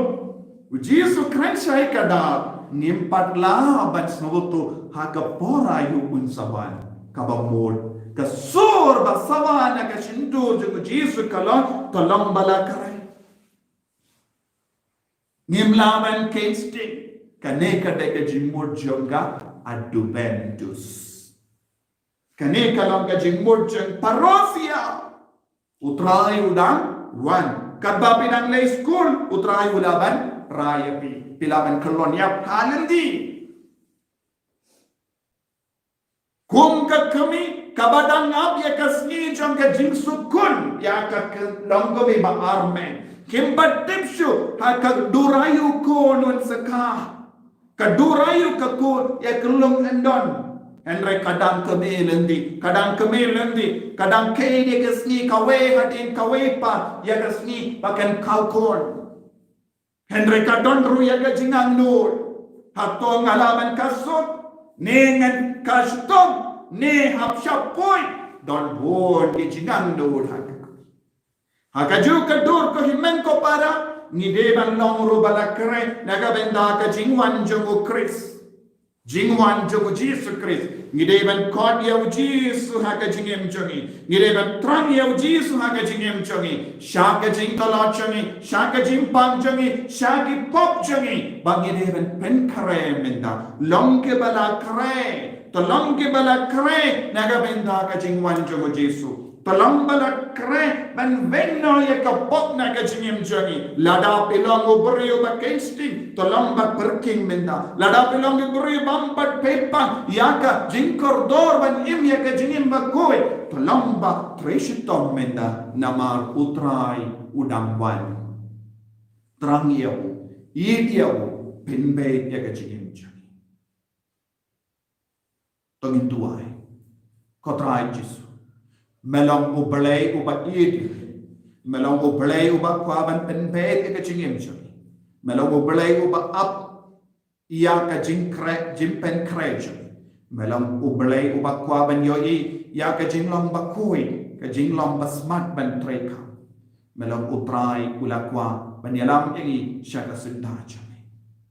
u Jisu Khrist shai kdar, ngim pat lah ban sngewthuh ha ka por aïu un sa wan. Kaba mut ka sur ba sa wan ha ka shyntur jong u Jisu ka long, ka long ba la khreh. Ngim lah ban kheiñ sting. Kane ka dei ka jingmut jong ka Adventus. Kane ka long ka jingmut jong parousia. U Trai u dang wan. Katba phi dang leit skul, u Trai u lah ban rai ïa phi. Phi lah ban khlong ïap ha lynti. Kum ka kmie kaba dang ap ïa ka sngi jong ka jingsuk khun, ïa ka, ka longkmie ba armet. Kim pat tip shuh ha ka dur aïu khun un sa kha. Ka dur aïu ka khun ïa ka long yn don. Hynrei ka dang kmie lynti, ka dang kmie lynti, ka dang kheiñ ïa ka sngi kawei hadien kawei pat ïa ka sngi ba kan khaw khun. Hynrei ka don ruh ïa ka jingangnud. Hato nga lah ban kha suk, ne ngan kha shitom, ne hap shah poi, don bun ki jingangnud ha ka. Ha kajuh ka dur ko hynmen ko para, Ngi dei ban long ruh ba la khreh na ka bynta ka jingwan jong u Khrist. Jingwan jong u Jisu Khrist. Ngi dei ban khot ïa u Jisu ha ka jingim jong ngi. Ngi dei ban thrang ïa u Jisu ha ka jingim jong ngi. Sha ka jingtlot jong ngi, sha ka jingpang jong ngi, sha ki pop jong ngi. Ba ngi dei ban pynkhreh mynta. Long ki ba la khreh. To long ki ba la khreh na ka bynta ka jingwan jong u Jisu. To long ba la khreh ban weng noh ïa ka pop na ka jingim jong ngi. Lada phi long u briew ba kheiñ shiteng, to long ba pyrkhing mynta. Lada phi long u briew bym pat peit pang ïa ka jingkordor ban im ïa ka jingim bakhuid, to long ba trei shitom mynta namar u Trai u dang wan. Thrang ïa u, ïeit ïa u, pynbeit ïa ka jingim jong ngi. To ngin duwai. Ko Trai Jisu, me long u Blei uba ïeit. Me long u Blei uba kwah ban pynbeit ïa ka jingim jong ngi. Me long u Blei uba ap ïa ka jingkhreh, jingpynkhreh jong ngi. Me long u Blei uba kwah ban ïohi ïa ka jinglong bakhuid, ka jinglong basmat ban treikam. Me long u Trai u la kwah ban ïalam ïa ngi sha ka syndah jong me.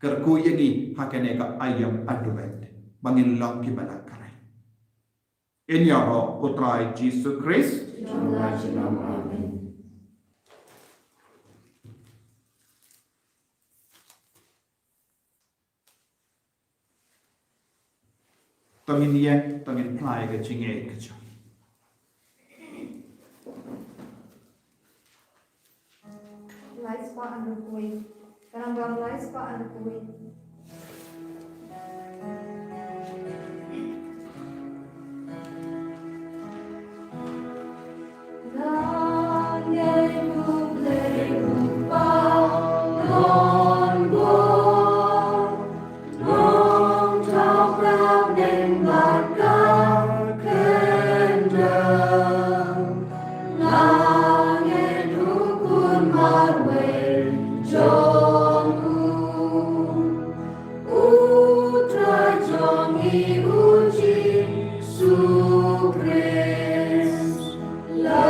Kyrkhu ïa ngi ha kane ka aïom Advent ba ngin long ki ba la khreh. Ïaroh u Trai Jisu Khrist. Amen. To ngin ïeng, to ngin phla ïa ka jingïeit ka jong. Lai spah hynriew phew wei. Ka nang ba lai spah hynriew phew wei. U Trai jong ngi u Jisu Khrist, la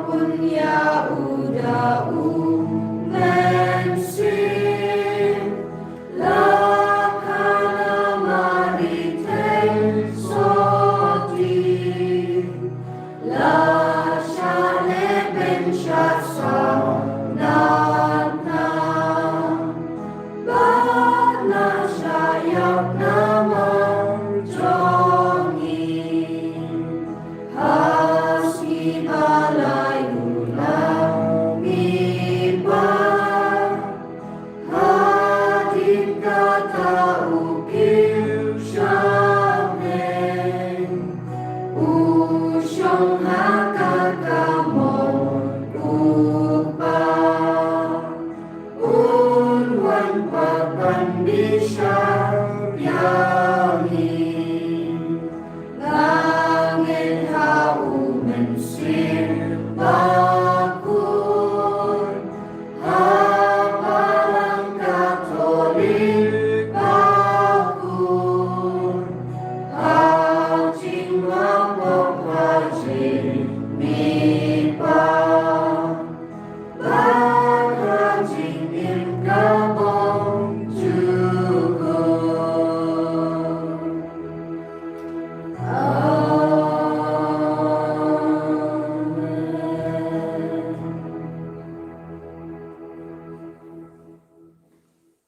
pun ïa u da u Mynsiem, la khana Mari theisotti, la shah leh beiñ sha sawdong na, bad la shah ïap namar jong ngi. Ha sngi ba lai u la mih pat, hadien kata u kiew shaphrang, u shong ha ka kamon u Kpa. Un wan pat ban bishar ïa ngi. Nga ngeit ha u Mynsiem Bakhuid, ha Balang Katholik bakhuid, ha jingmap pop, ha jingmihpat, bad ha jingim kabym jukut. Amen.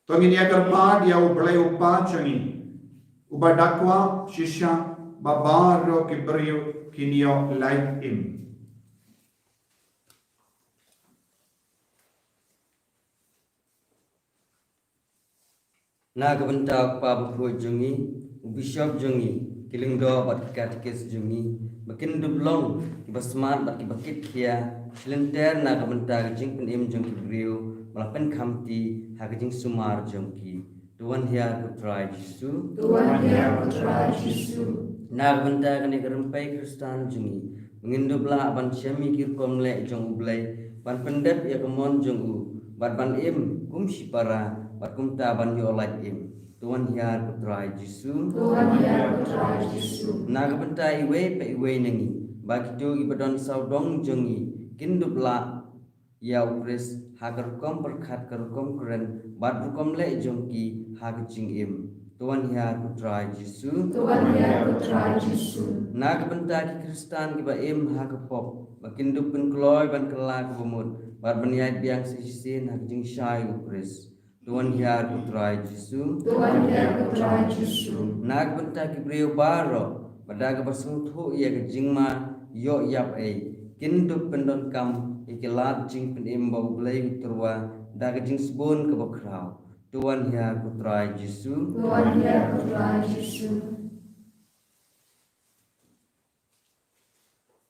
To ngin ïa kyrpad ïa u Blei u Kpa jong ngi, uba da kwah shisha ba baroh ki briew kin ïoh lait im. Na ka bynta u kpa bakhuid jong ngi, u bishop jong ngi, ki lyngdoh bad ki katikis jong ngi, ba kin dup long kiba smat bad kiba kitkhia shilynter na ka bynta ka jingpynim jong ki briew ba la pynkham kti ha ka jingsumar jong ki. To wan hiar ko Trai Jisu. To wan hiar ko Trai Jisu. Na ka bynta kane ka rympei Khristan jong ngi, ba ngin dup lah ban shem ïa ki rukom leh jong u Blei, ban pyndep ïa ka mon jong u, bad ban im kum shipara, bad kumta ban ïoh lait im. To wan hiar ko Trai Jisu. To wan hiar ko Trai Jisu. Na ka bynta iwei pa iwei na ngi, ba kito kiba don sawdong jong ngi kin dup lah ïa u Khrist ha ka rukom pyrkhat, ka rukom kren bad rukom leh jong ki ha ka jingim. To wan hiar ko Trai Jisu. To wan hiar ko Trai Jisu. Na ka bynta ki Khristan kiba im ha ka pop, ba kin dup pynkloi ban kylla ka bamut bad ban ïaid biang sa shisien ha ka jingshai u Khrist. To wan hiar ko Trai Jisu. To wan hiar ko Trai Jisu. Na ka bynta ki briew baroh ba da kaba sngewthuh ïa ka jingma ïoh ïap ei, kin dup pyndonkam ïa ki lad jingpynim ba U Blei u tyrwa da ka jingsbun kaba khraw. To wan hiar ko Trai Jisu. To wan hiar ko Trai Jisu.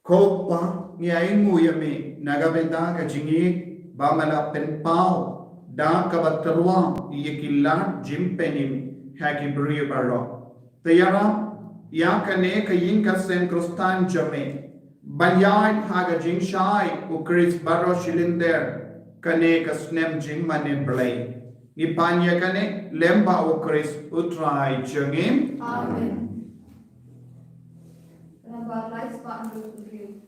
Ko Pa, ngi ainguh ïa me na ka bynta ka jingïeit ba me la pynpaw da kaba tyrwa ïa ki lad jingpynim ha ki briew baroh. Te ïarap ïa kane ka ïing ka sem Khristan jong me ban ïaid ha ka jingshai u Khrist baroh shi lynter kane ka snem jingmane Blei. Ngi pan ïa kane lem bad u Khrist u Trai jong ngi. Amen. Namba lai spah hynriew.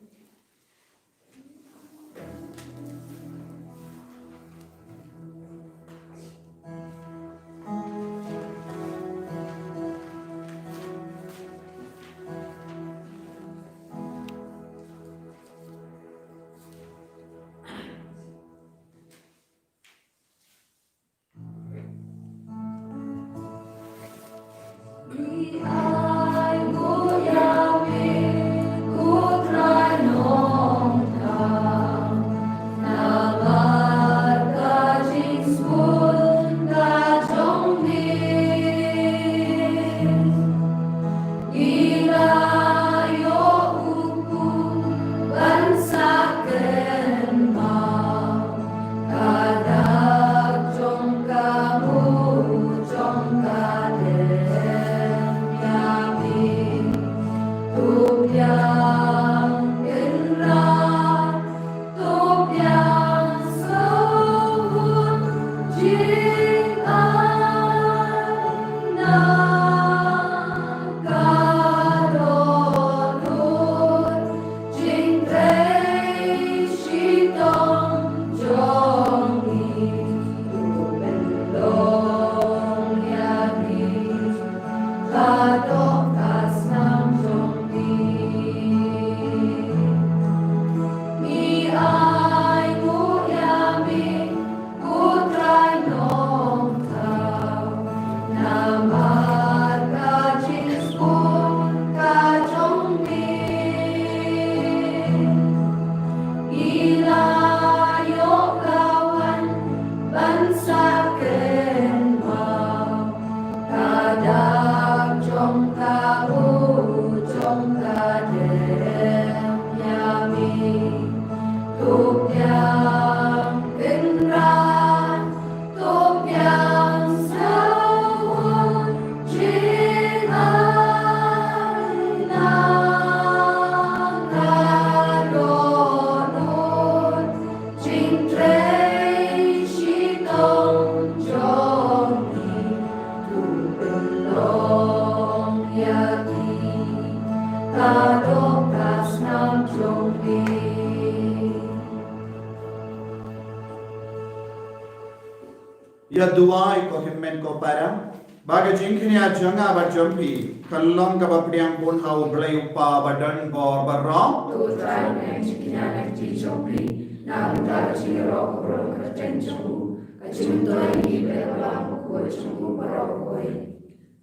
Ïa duwai ko hynmen ko para, ba ka jingkñia jong nga bad jong phi kan long kaba pdiang bun ha U Blei U Kpa ba don bor baroh. To Trai, pynjynjar ïa ka kti jong phi na ka bynta ka jingïaroh ka burom ka kyrteng jong u, ka jingmyntoi ïa ngi bad ïa ka balang bakhuid jong u baroh kawei.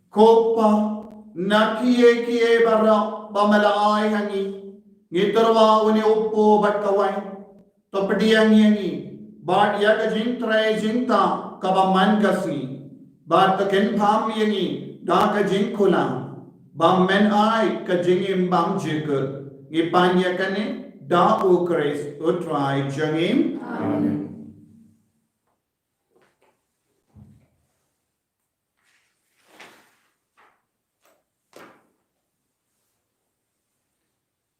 Ko Pa, na kiei kiei baroh ba me la ai ha ngi, ngi tyrwa une u pud bad kawei. To pdiang ïa ngi bad ïa ka jingtrei jingtah kaba man ka sngi, bad to kynpham ïa ngi da ka jingkular ba men ai ka jingim bymjukut. Ngi pan ïa kane da U Khrist U Trai jong ngi. Amen.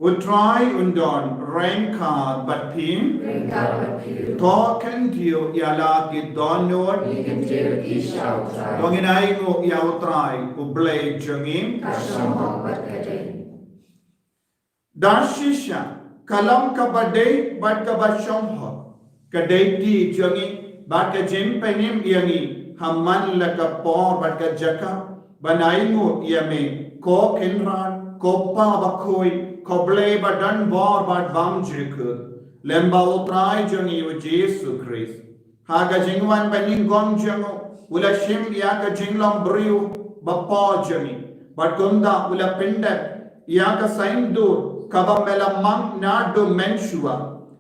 U Trai un don ryngkat bad phi. Ryngkat bad phi. To kyntiew ïa la ki dohnud. Ngi kyntiew ïa ki sha U Trai. To ngin ainguh ïa U Trai U Blei jong ngi. Ka shong hok bad ka dei. Da shisha ka long kaba dei bad kaba shong hok. ka dei ti jong ngi, bad ka jingpynim ïa ngi, ha man la ka por bad ka jaka, ban ainguh ïa me, ko Kynrad, ko Pa bakhuid, ko Blei ba don bor bad bymjukut, lem bad u Trai jong ngi u Jisu Khrist. Ha ka jingwan banyngkong jong u, u la shim ïa ka jinglong briew ba pop jong ngi, bad kumta u la pyndep ïa ka saiñdur kaba me la mang naduh mynshuwa,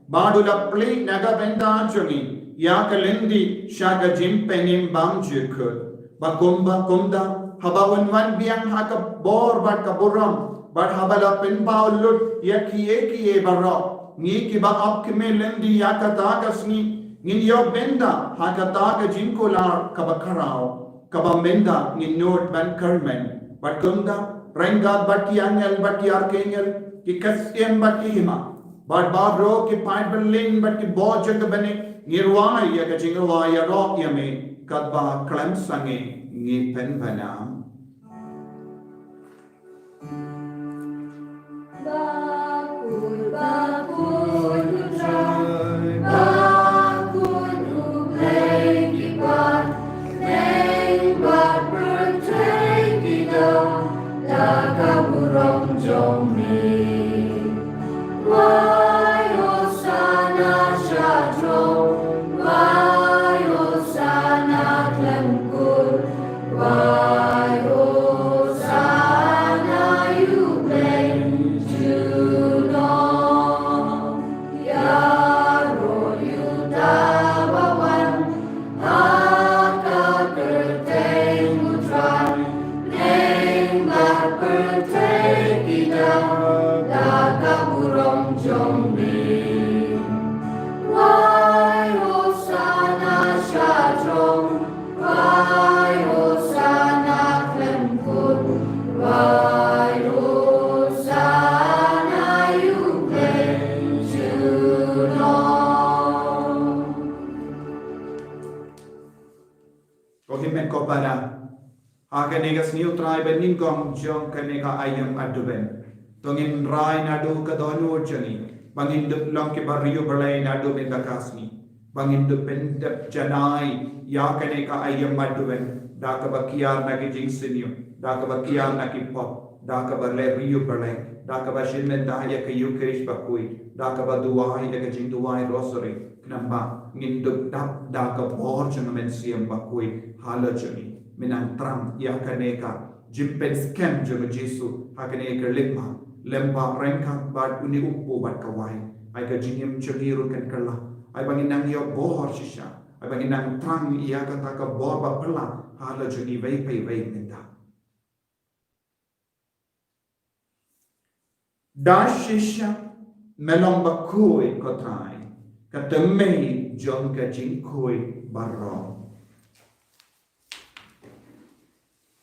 bad u la plie na ka bynta jong ngi ïa ka lynti sha ka jingpynim bymjukut. Bad kumba kumta, haba un wan biang ha ka bor bad ka burom, bad haba la pynpaw lut ïa kiei kiei baroh, ngi kiba ap kmie lynti ïa kata ka sngi, ngin ïoh bynta ha kata ka jingkular kaba khraw, kaba mynta ngin nud ban kyrmen. Bad kumta, ryngkat bad ki angel bad ki arkangel, ki ktien bad ki hima, bad baroh ki paid bymman bad ki bor jong ka bneng, ngi rwai ïa ka jingrwai ïaroh ïa me, katba khlem sangeh ngi pynpaw. Bakhuid, bakhuid u Trai, bakhuid u Blei ki paid, bneng bad pyrthei ki da, da ka burom jong me. Wai Hosana sha throne, wai Hosana khlem kur, wai Hosana ïa u Blei junom. Ïaroh ïa uta uba wan ha ka kyrteng u Trai, bneng bad pyrthei ki da, da ka burom jong me. Wai Hosana sha throne, wai Hosana khlem kur, wai Hosana ïa u Blei junom. Ko hynmen ko para, ha kane ka sngi u Trai banyngkong jong kane ka aïom Advent, to ngin rai naduh ka dohnud jong ngi ba ngin dup long kiba riewblei naduh mynta ka sngi, ba ngin dup pyndep janai ïa kane ka aïom Advent da kaba kiar na ki jingsniew, da kaba kiar na ki pop, da kaba leh riewblei, da kaba shim bynta ïa ka Eukharist bakhuid, da kaba duwai ïa ka jingduwai Rosary. Khnang ba ngin dup dap da ka bor jong ka Mynsiem Bakhuid ha la jong ngi. Mynta thrang ïa kane ka jingpynskhem jong u Jisu ha kane ka lykma, lem bad ryngkat bad une u kpu bad ka wai. Ai ka jingim jong ngi ruh kan kylla. Ai ba ngin nang ïoh bor shisha. Ai ba ngin nang thrang ïa kata ka bor ba phylla ha la jong ngi iwei pa iwei mynta. Da shisha me long bakhuid ko Trai, ka tymmen jong ka jingkhuid baroh.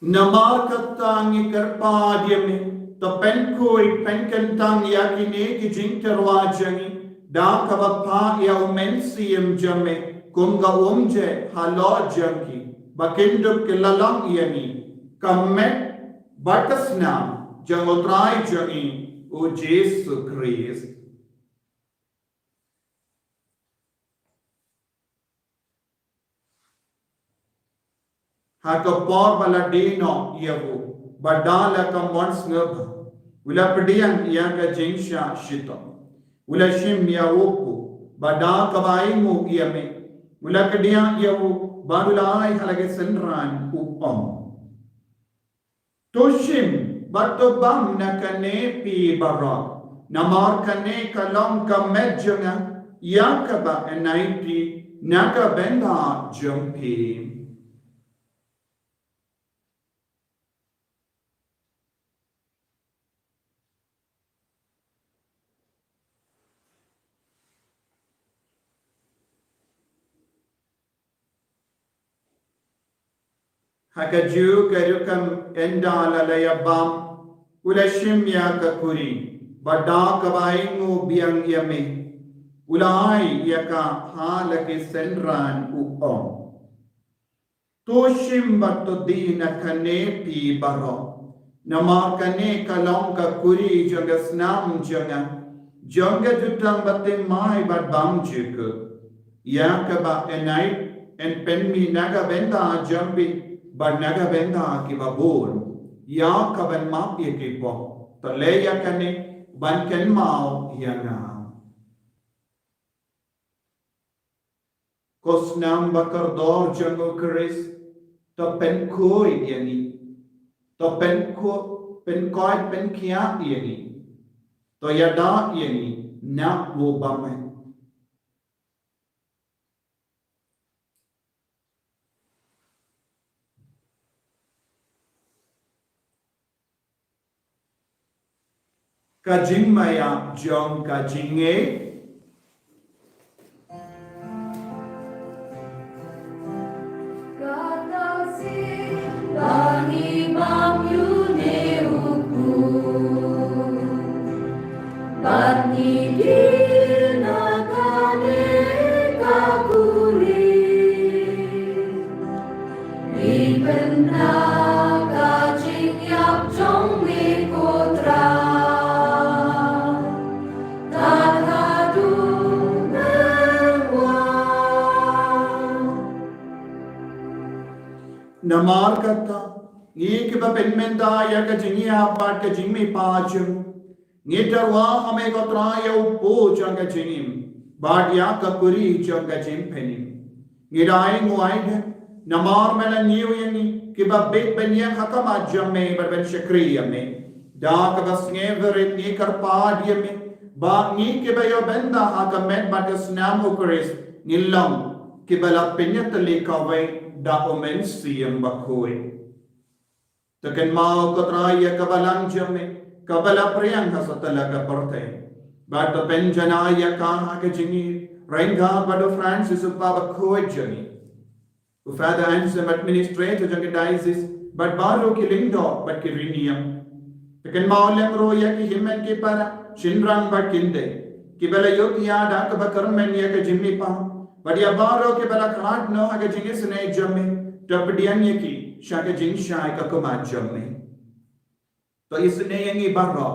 Namar kata ngi kyrpad ïa me, to pynkhuid pynkyntang ïa kine ki jingtyrwa jong ngi da kaba phah ïa u Mynsiem jong me kum ka umjait halor jong ki, ba kin dup ki la long ïa ngi ka met bad ka snam jong u Trai jong ngi u Jisu Khrist. Ha ka por ba la die noh ïa u, bad da la ka mon sngewbha, u la pdiang ïa ka jingshah shitom, u la shim ïa u kpu, bad da kaba ainguh ïa me, u la kdiah ïa u, bad u la ai ha la ki synran, u ong: To shim bad to bam na kane phi baroh, namar kane ka long ka met jong nga, ïa kaba yn aiti na ka bynta jong phi. Ha kajuh ka rukom ynda la la ïa bam, u la shim ïa ka kuri, bad da kaba ainguh biang ïa me, u la ai ïa ka ha la ki synran, u ong: To shim bad to die na kane phi baroh, namar kane ka long ka kuri jong ka snam jong nga, jong ka jutang bathymmai bad bymjukut. Ïa kaba en ai, en pynmih na ka bynta jong phi bad na ka bynta kiba bun. Ïa kaban map ïa ki pop. To leh ïa kane ban kynmaw ïa nga. Ko snam ba kordor jong u Khrist, to pynkhuid ïa ngi. To pynkhuid, pynkhuid, pynkhiah ïa ngi. To ïada ïa ngi na u bymman. Ka jingmaïa jong ka jingngeit. Kata sien ba ngi bam ïa une u kpu, bad ngi die na kane ka khuri. Ngi pynbna ka jingïap jong me ko Trai, tad haduh me wan. Namar kata, ngi kiba pynmynta ïa ka jingïap bad ka jingmihpat jong u, ngi tyrwa ha me ko Trai ïa u kpu jong ka jingim, bad ïa ka khuri jong ka jingpynim. Ngi da ainguh aidem namar me la ñiew ïa ngi kiba bieit ban ïeng ha khmat jong me bad ban shakri ïa me. Da kaba sngewbha ngi kyrpad ïa me ba ngi kiba ïoh bynta ha ka met bad ka snam u Khrist ngin long kiba la pynïatylli kawei da u Mynsiem Bakhuid. To kynmaw ko Trai ïa ka balang jong me kaba la pdiang ha satlak ka pyrthei, bad to pynjanai ïa ka ha ka jingïeit ryngkat bad u Francis u kpa bakhuid jong ngi, u Father Anselm, administrator jong ka diocese, bad baroh ki lyngdoh bad ki riewniam. To kynmaw lem ruh ïa ki hynmen ki para, shynrang bad khyndai, kiba la ïoh ïa da kaba kyrmen ïa ka jingmihpat, bad ïa baroh kiba la khlad noh ha ka jingisynei jong me, to pdiang ïa ki sha ka jingshai ka khmat jong me. To isynei ïa ngi baroh,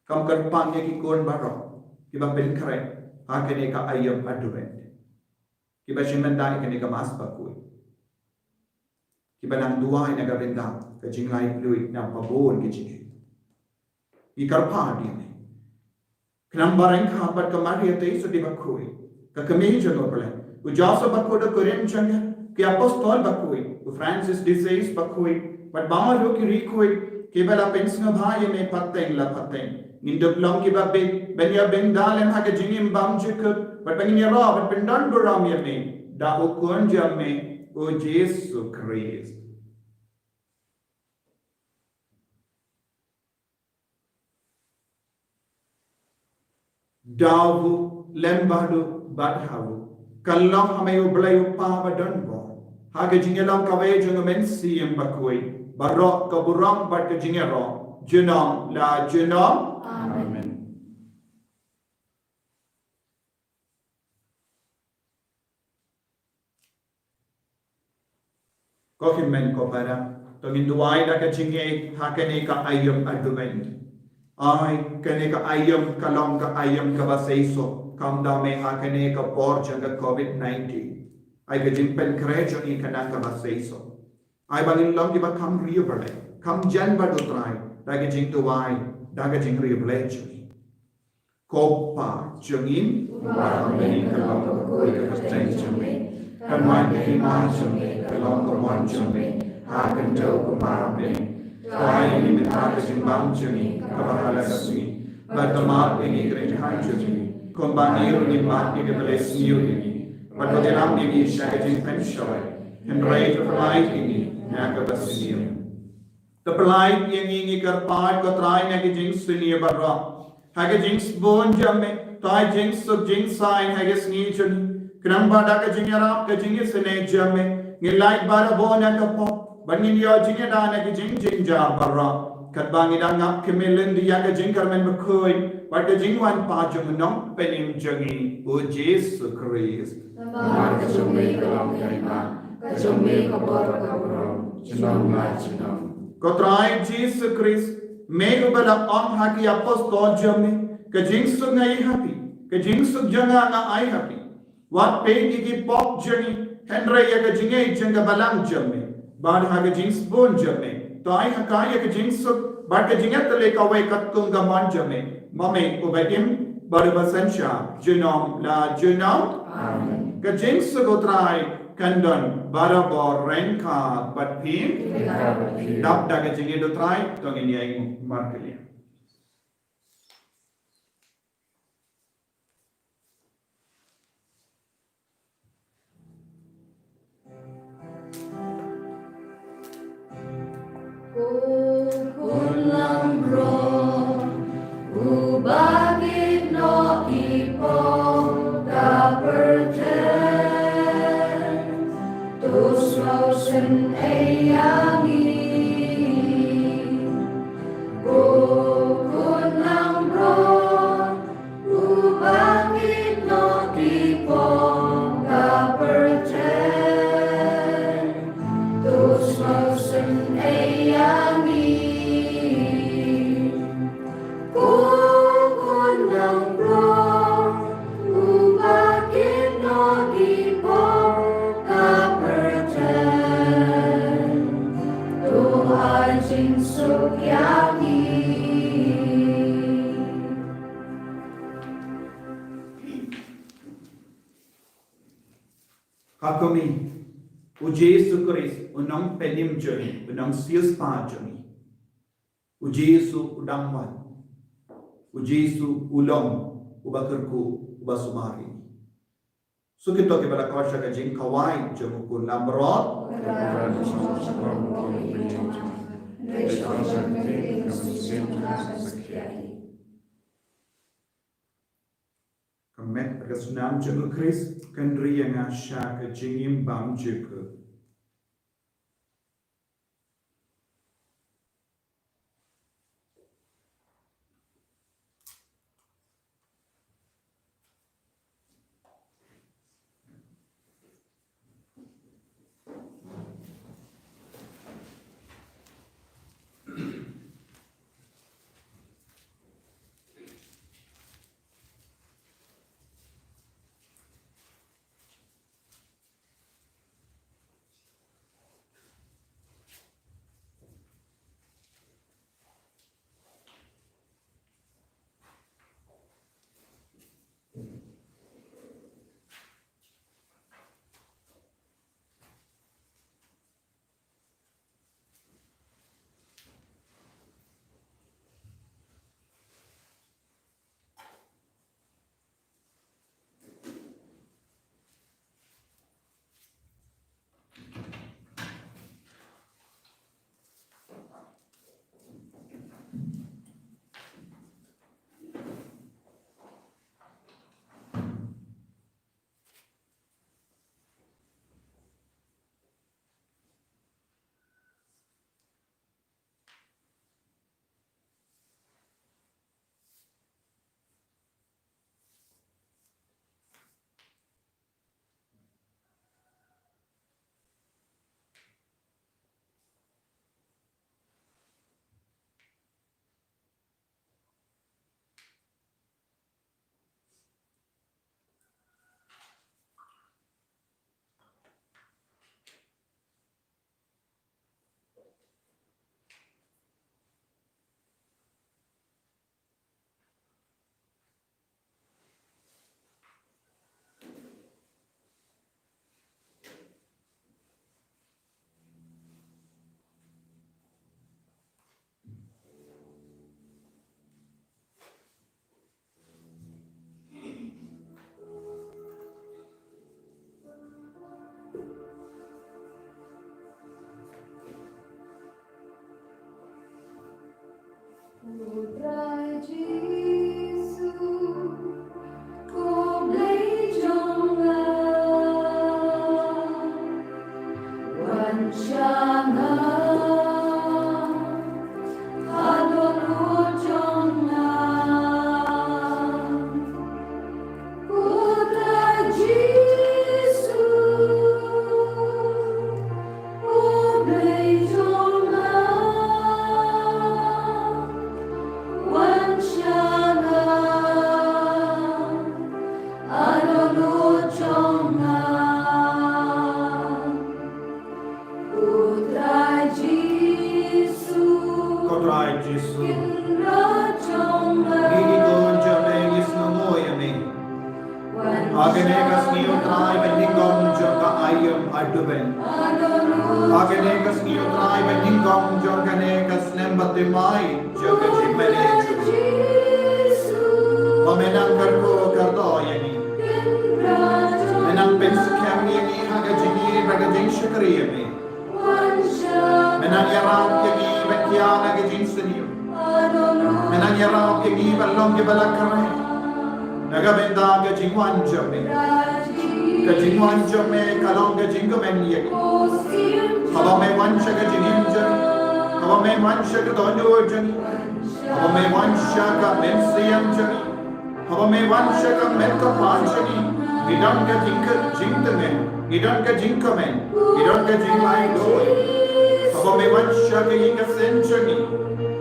kum kyrpang ïa ki khun baroh kiba pynkhreh ha kane ka aïom Advent, kiba shim bynta ïa kane ka Mass bakhuid, kiba nang duwai na ka bynta ka jinglaitluid na ka bun ka jingim. Ngi kyrpad ïa me. Khnang ba ryngkat bad ka Maria Theisotti bakhuid, ka kmie jong u Blei, u Joseph bakhuid u kurim jong ka, ki apostol bakhuid, u Francis de Sales bakhuid, bad baroh ki riewkhuid kiba la pynsngewbha ïa me pateng la pateng, ngin dup long kiba bieit ban ïa bynta lem ha ka jingim bymjukut, bad ba ngin ïaroh bad pyndonburom ïa me da u Khun jong me, u Jisu Khrist. Da u lem bad u, bad ha u, kan long ha me u Blei u Kpa badonbor, ha ka jingïalong kawei jong u Mynsiem Bakhuid, baroh ka burom bad ka jingïaroh junom la junom. Amen. Amen. Ko hynmen ko para, to ngin duwai da ka jingngeit ha kane ka aïom Advent. Ai kane ka aïom ka long ka aïom kaba seisoh, kam da me ha kane ka por jong ka covid nineteen. Ai ka jingpynkhreh jong ngi ka nang kaba seisoh. Ai ba ngin long kiba kham riewblei, kham jan bad u Trai da ka jingduwai, da ka jingriewblei jong ngi. Ko Pa jong ngi, uba ha bneng, ka long ka kyrteng jong me, kan wan ka hima jong me, ka long ka mon jong me ha ka khyndew kumba ha bneng. To ai ïa ngi mynta ka jingbam jong ngi kaba ha la ka sngi, bad to map ïa ngi ki ryngkat jong ngi, kumba ngi ruh ngi map ïa kiba leh sniew ïa ngi, bad wat ïalam ïa ngi sha ka jingpynshoi, hynrei to pynlait ïa ngi na kaba sniew. To pynlait ïa ngi, ngi kyrpad ko Trai, na ki jingsniew baroh. Ha ka jingsbun jong me, to ai jingsuk jingsaiñ ha ka sngi jong ngi, khnang ba da ka jingïarap ka jingisynei jong me, ngin lait barabor na ka pop, bad ngin ïoh jingïada na ki jingjynjar baroh, katba ngi dang ap khmih lynti ïa ka jingkyrmen bakhuid bad ka jingwan pat jong u Nongpynim jong ngi, u Jisu Khrist. Namar ka jong me ka long ka hima, ka jong me ka bor, ka burom, junom la junom. Ko Trai Jisu Khrist, me uba la ong ha ki apostol jong me, ka jingsuk nga ai ha phi, ka jingsuk jong nga nga ai ha phi. Wat peit ïa ki pop jong ngi, hynrei ïa ka jingïeit jong ka balang jong me, bad ha ka jingsbun jong me, to ai ha ka ïa ka jingsuk bad ka jingïatylli kawei katkum ka mon jong me, ma me uba im bad uba synshar junom la junom. Amen. Ka jingsuk U Trai kan don barabor ryngkat bad phi. Dap da ka jingïeit U Trai, to ngin ïa ïeng markylliang. Ko khun langbrot, uba kit noh ki pop ka pyrthei, to sngewsynei ïa ngi. Ko khun langbrot, uba kit noh ki pop ka pyrthei, to sngewsynei ïa ngi. Ko khun langbrot, uba kit noh ki pop ka pyrthei, to ai jingsuk ïa ngi. Ka kmie, U Jisu Khrist, U Nongpynim jong ngi, U Nongsiewspah jong ngi. U Jisu u dang wan. U Jisu u long uba kyrkhu, uba sumar ïa ngi. Shu kito kiba la koit sha ka jingkhawai jong u khun langbrot. Ka met bad ka snam jong U Khrist kan ri ïa nga sha ka jingim bymjukut. Trai Jisu. Ngi ki khun jong me ngi sngewnguh ïa me. Ha kane ka sngi, O Trai, ba nyngkong jong ka aïom Advent. Ha kane ka sngi, O Trai, ba nyngkong jong kane ka snem baptismai jong ka jingmane jong me. Ba me nang kyrkhu kyrdoh ïa ngi. Me nang pynskhem ïa ngi ha ka jingïeit bad ka jingshakri ïa me. Me nang ïarap ïa ngi ban thiah na ka jingsniew. Me nang ïarap ïa ngi ban long kiba la kren na ka bynta ka jingwan jong me. Ka jingwan jong me ka long ka jingkmen ïa ngi. Haba me wan sha ka jingim jong ngi, haba me wan sha ka dohnud jong ngi, haba me wan sha ka mynsiem jong ngi, haba me wan sha ka met ka phad jong ngi, ngi don ka jingkyrkhu jingtngen, ngi don ka jingkmen, ngi don ka jinglaitluid. Haba me wan sha ka ïing ka sem jong ngi,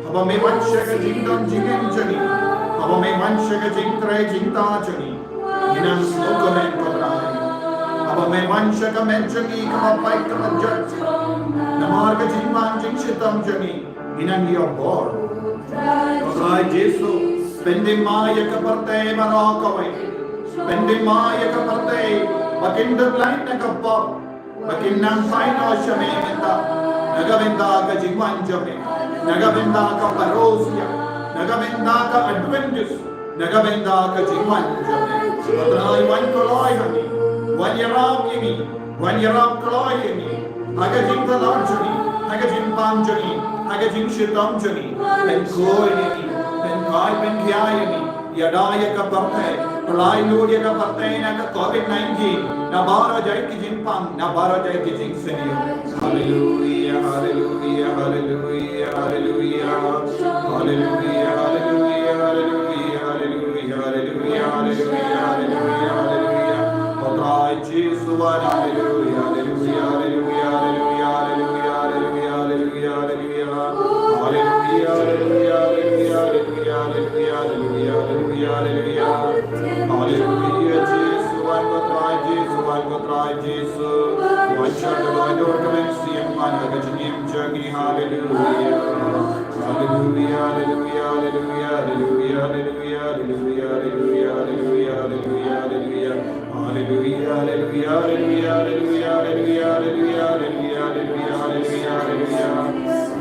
haba me wan sha ka jingdon jingem jong ngi, haba me wan sha ka jingtrei jingtah jong ngi, ngi nang sngewkmen, Ko Trai. Haba me wan sha ka met jong ngi kaba pait kaba jot namar ka jingpang jingshitom jong ngi, ngi nang ïoh bor. Ko Trai Jisu, pynthymmai ïa ka pyrthei baroh kawei. Pynthymmai ïa ka pyrthei ba kin dutlait na ka pop, ba kin nang phai noh sha me mynta na ka bynta ka jingwan jong me, na ka bynta ka parousia, na ka bynta ka Adventist, na ka bynta ka jingwan jong me. Ko Trai, wan kloi ha ngi, wan ïarap ïa ngi, wan ïarap kloi ïa ngi ha ka jingthaw jong ngi, ha ka jingpang jong ngi, ha ka jingshitom jong ngi. Pynkhuid ïa ngi, pynkoit pynkhia ïa ngi. Ïada ïa ka pyrthei, pyllait lut ïa ka pyrthei na ka covid nineteen, na baroh jait ki jingpang, na baroh jait ki jingsniew. Haleluia, haleluia, haleluia, haleluia. Haleluia, haleluia, haleluia, haleluia, haleluia, haleluia, haleluia, haleluia. O Trai Jisu, haleluia, haleluia, haleluia, haleluia, haleluia, haleluia, haleluia. Haleluia, haleluia, haleluia, haleluia, haleluia, haleluia, haleluia. Haleluia, Jisu, wan ko Trai, Jisu, wan ko Trai, Jisu. Wan sha ka dohnud ka mynsiem, wan ha ka jingim jong ngi, haleluia. Haleluia, haleluia, haleluia, haleluia, haleluia. Haleluia, haleluia, haleluia, haleluia, haleluia. Haleluia, haleluia, haleluia, haleluia, haleluia, haleluia, haleluia, haleluia, haleluia.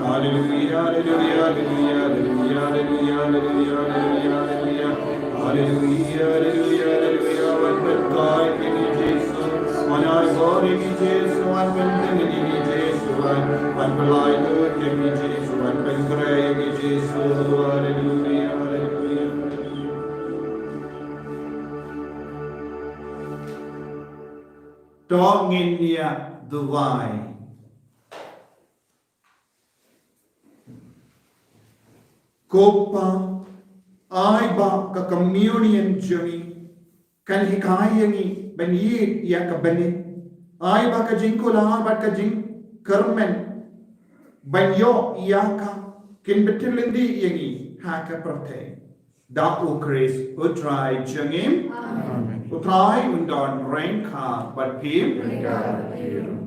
Haleluia, haleluia, haleluia, haleluia, haleluia, haleluia, haleluia. Haleluia, haleluia, haleluia. Wan pynkoit ïa ngi Jisu, wan ai bor ïa ngi Jisu, wan pyntngen ïa ngi Jisu, wan, wan pyllait lut ïa ngi Jisu, wan pynkhreh ïa ngi Jisu. Haleluia, haleluia. To ngin ïa duwai. Ko Pa, ai ba ka communion jong ngi kan hikai ïa ngi ban ïeit ïa ka bynta. Ai ba ka jingkular bad ka jingkyrmen ban ïoh ïa ka kin btylli ïa ngi ha ka pyrthei. Da U Khrist U Trai jong ngi. Amen. U Trai un don ryngkat bad phi.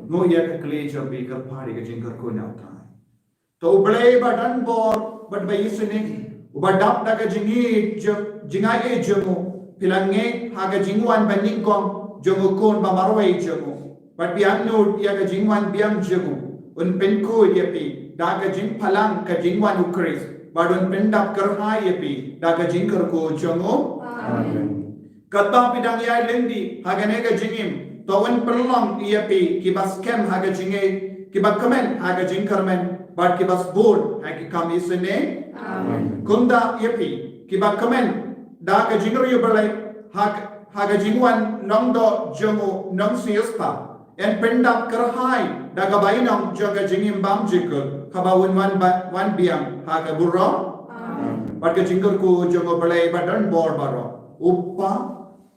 Nguh ïa ka kli jong phi, kyrpad ïa ka jingkyrkhu na U Trai. To U Blei ba don bor bad ba isynei, uba dap da ka jingïeit jong, jingaiei jong u, phi la ngeit ha ka jingwan ba nyngkong jong u Khun ba marwei jong u. Bad phi angnud ïa ka jingwan biang jong u, un pynkhuid ïa phi da ka jingphalang ka jingwan U Khrist, bad un pyndap kyrhai ïa phi da ka jingkyrkhu jong u. Amen. Katba phi dang ïaid lynti ha kane ka jingim, to un pynlong ïa phi kiba skhem ha ka jingngeit, kiba kmen ha ka jingkyrmen, bad kiba sbun ha ki kam isynei. Amen. Kumta ïa phi kiba kmen da ka jingriewblei ha, ha ka jingwan nongdoh jong u Nongsiewspah, yn pyndap kyrhai da ka bainong jong ka jingim bymjukut, haba un wan ba, wan biang ha ka burom. Amen. Bad ka jingkyrkhu jong U Blei ba don bor baroh, U Kpa,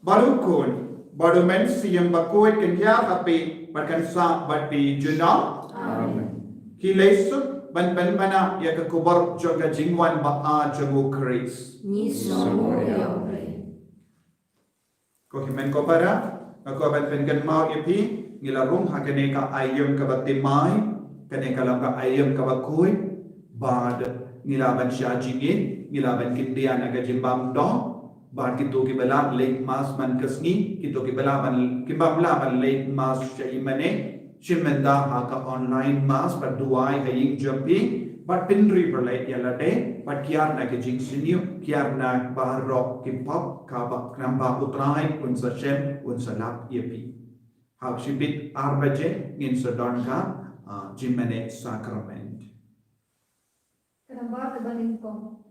bad U Khun, bad U Mynsiem Bakhuid, kan ïaid ha phi bad kan sah bad phi junom. Amen. Ki leit suk ban pynbna ïa ka khubor jong ka jingwan ba-ar jong U Khrist. Ngi sngewnguh ïa U Blei. Ko hynmen ko para, nga kwah ban pynkynmaw ïa phi, ngi la rung ha kane ka aïom kaba thymmai, kane ka long ka aïom kaba khuid, Bad ngi lah ban shah jingim, ngi lah ban kyndiah na ka jingbam doh. Bad kito kiba lah leit mass man ka sngi, kito kiba lah ban, kiba lah ban leit mass sha i mane, shim bynta ha ka online mass, bad duwai ha ïing jong phi, bad pynri bha leit ïa lade, bad kiar na ka jingsniew, kiar na baroh ki pop, kaba khnang ba U Trai un sa shem, un sa lap ïa phi. Ha u shibit ar baje ngin sa don ka, ah, jingmane sakrament. Ka nambar kaba nyngkong.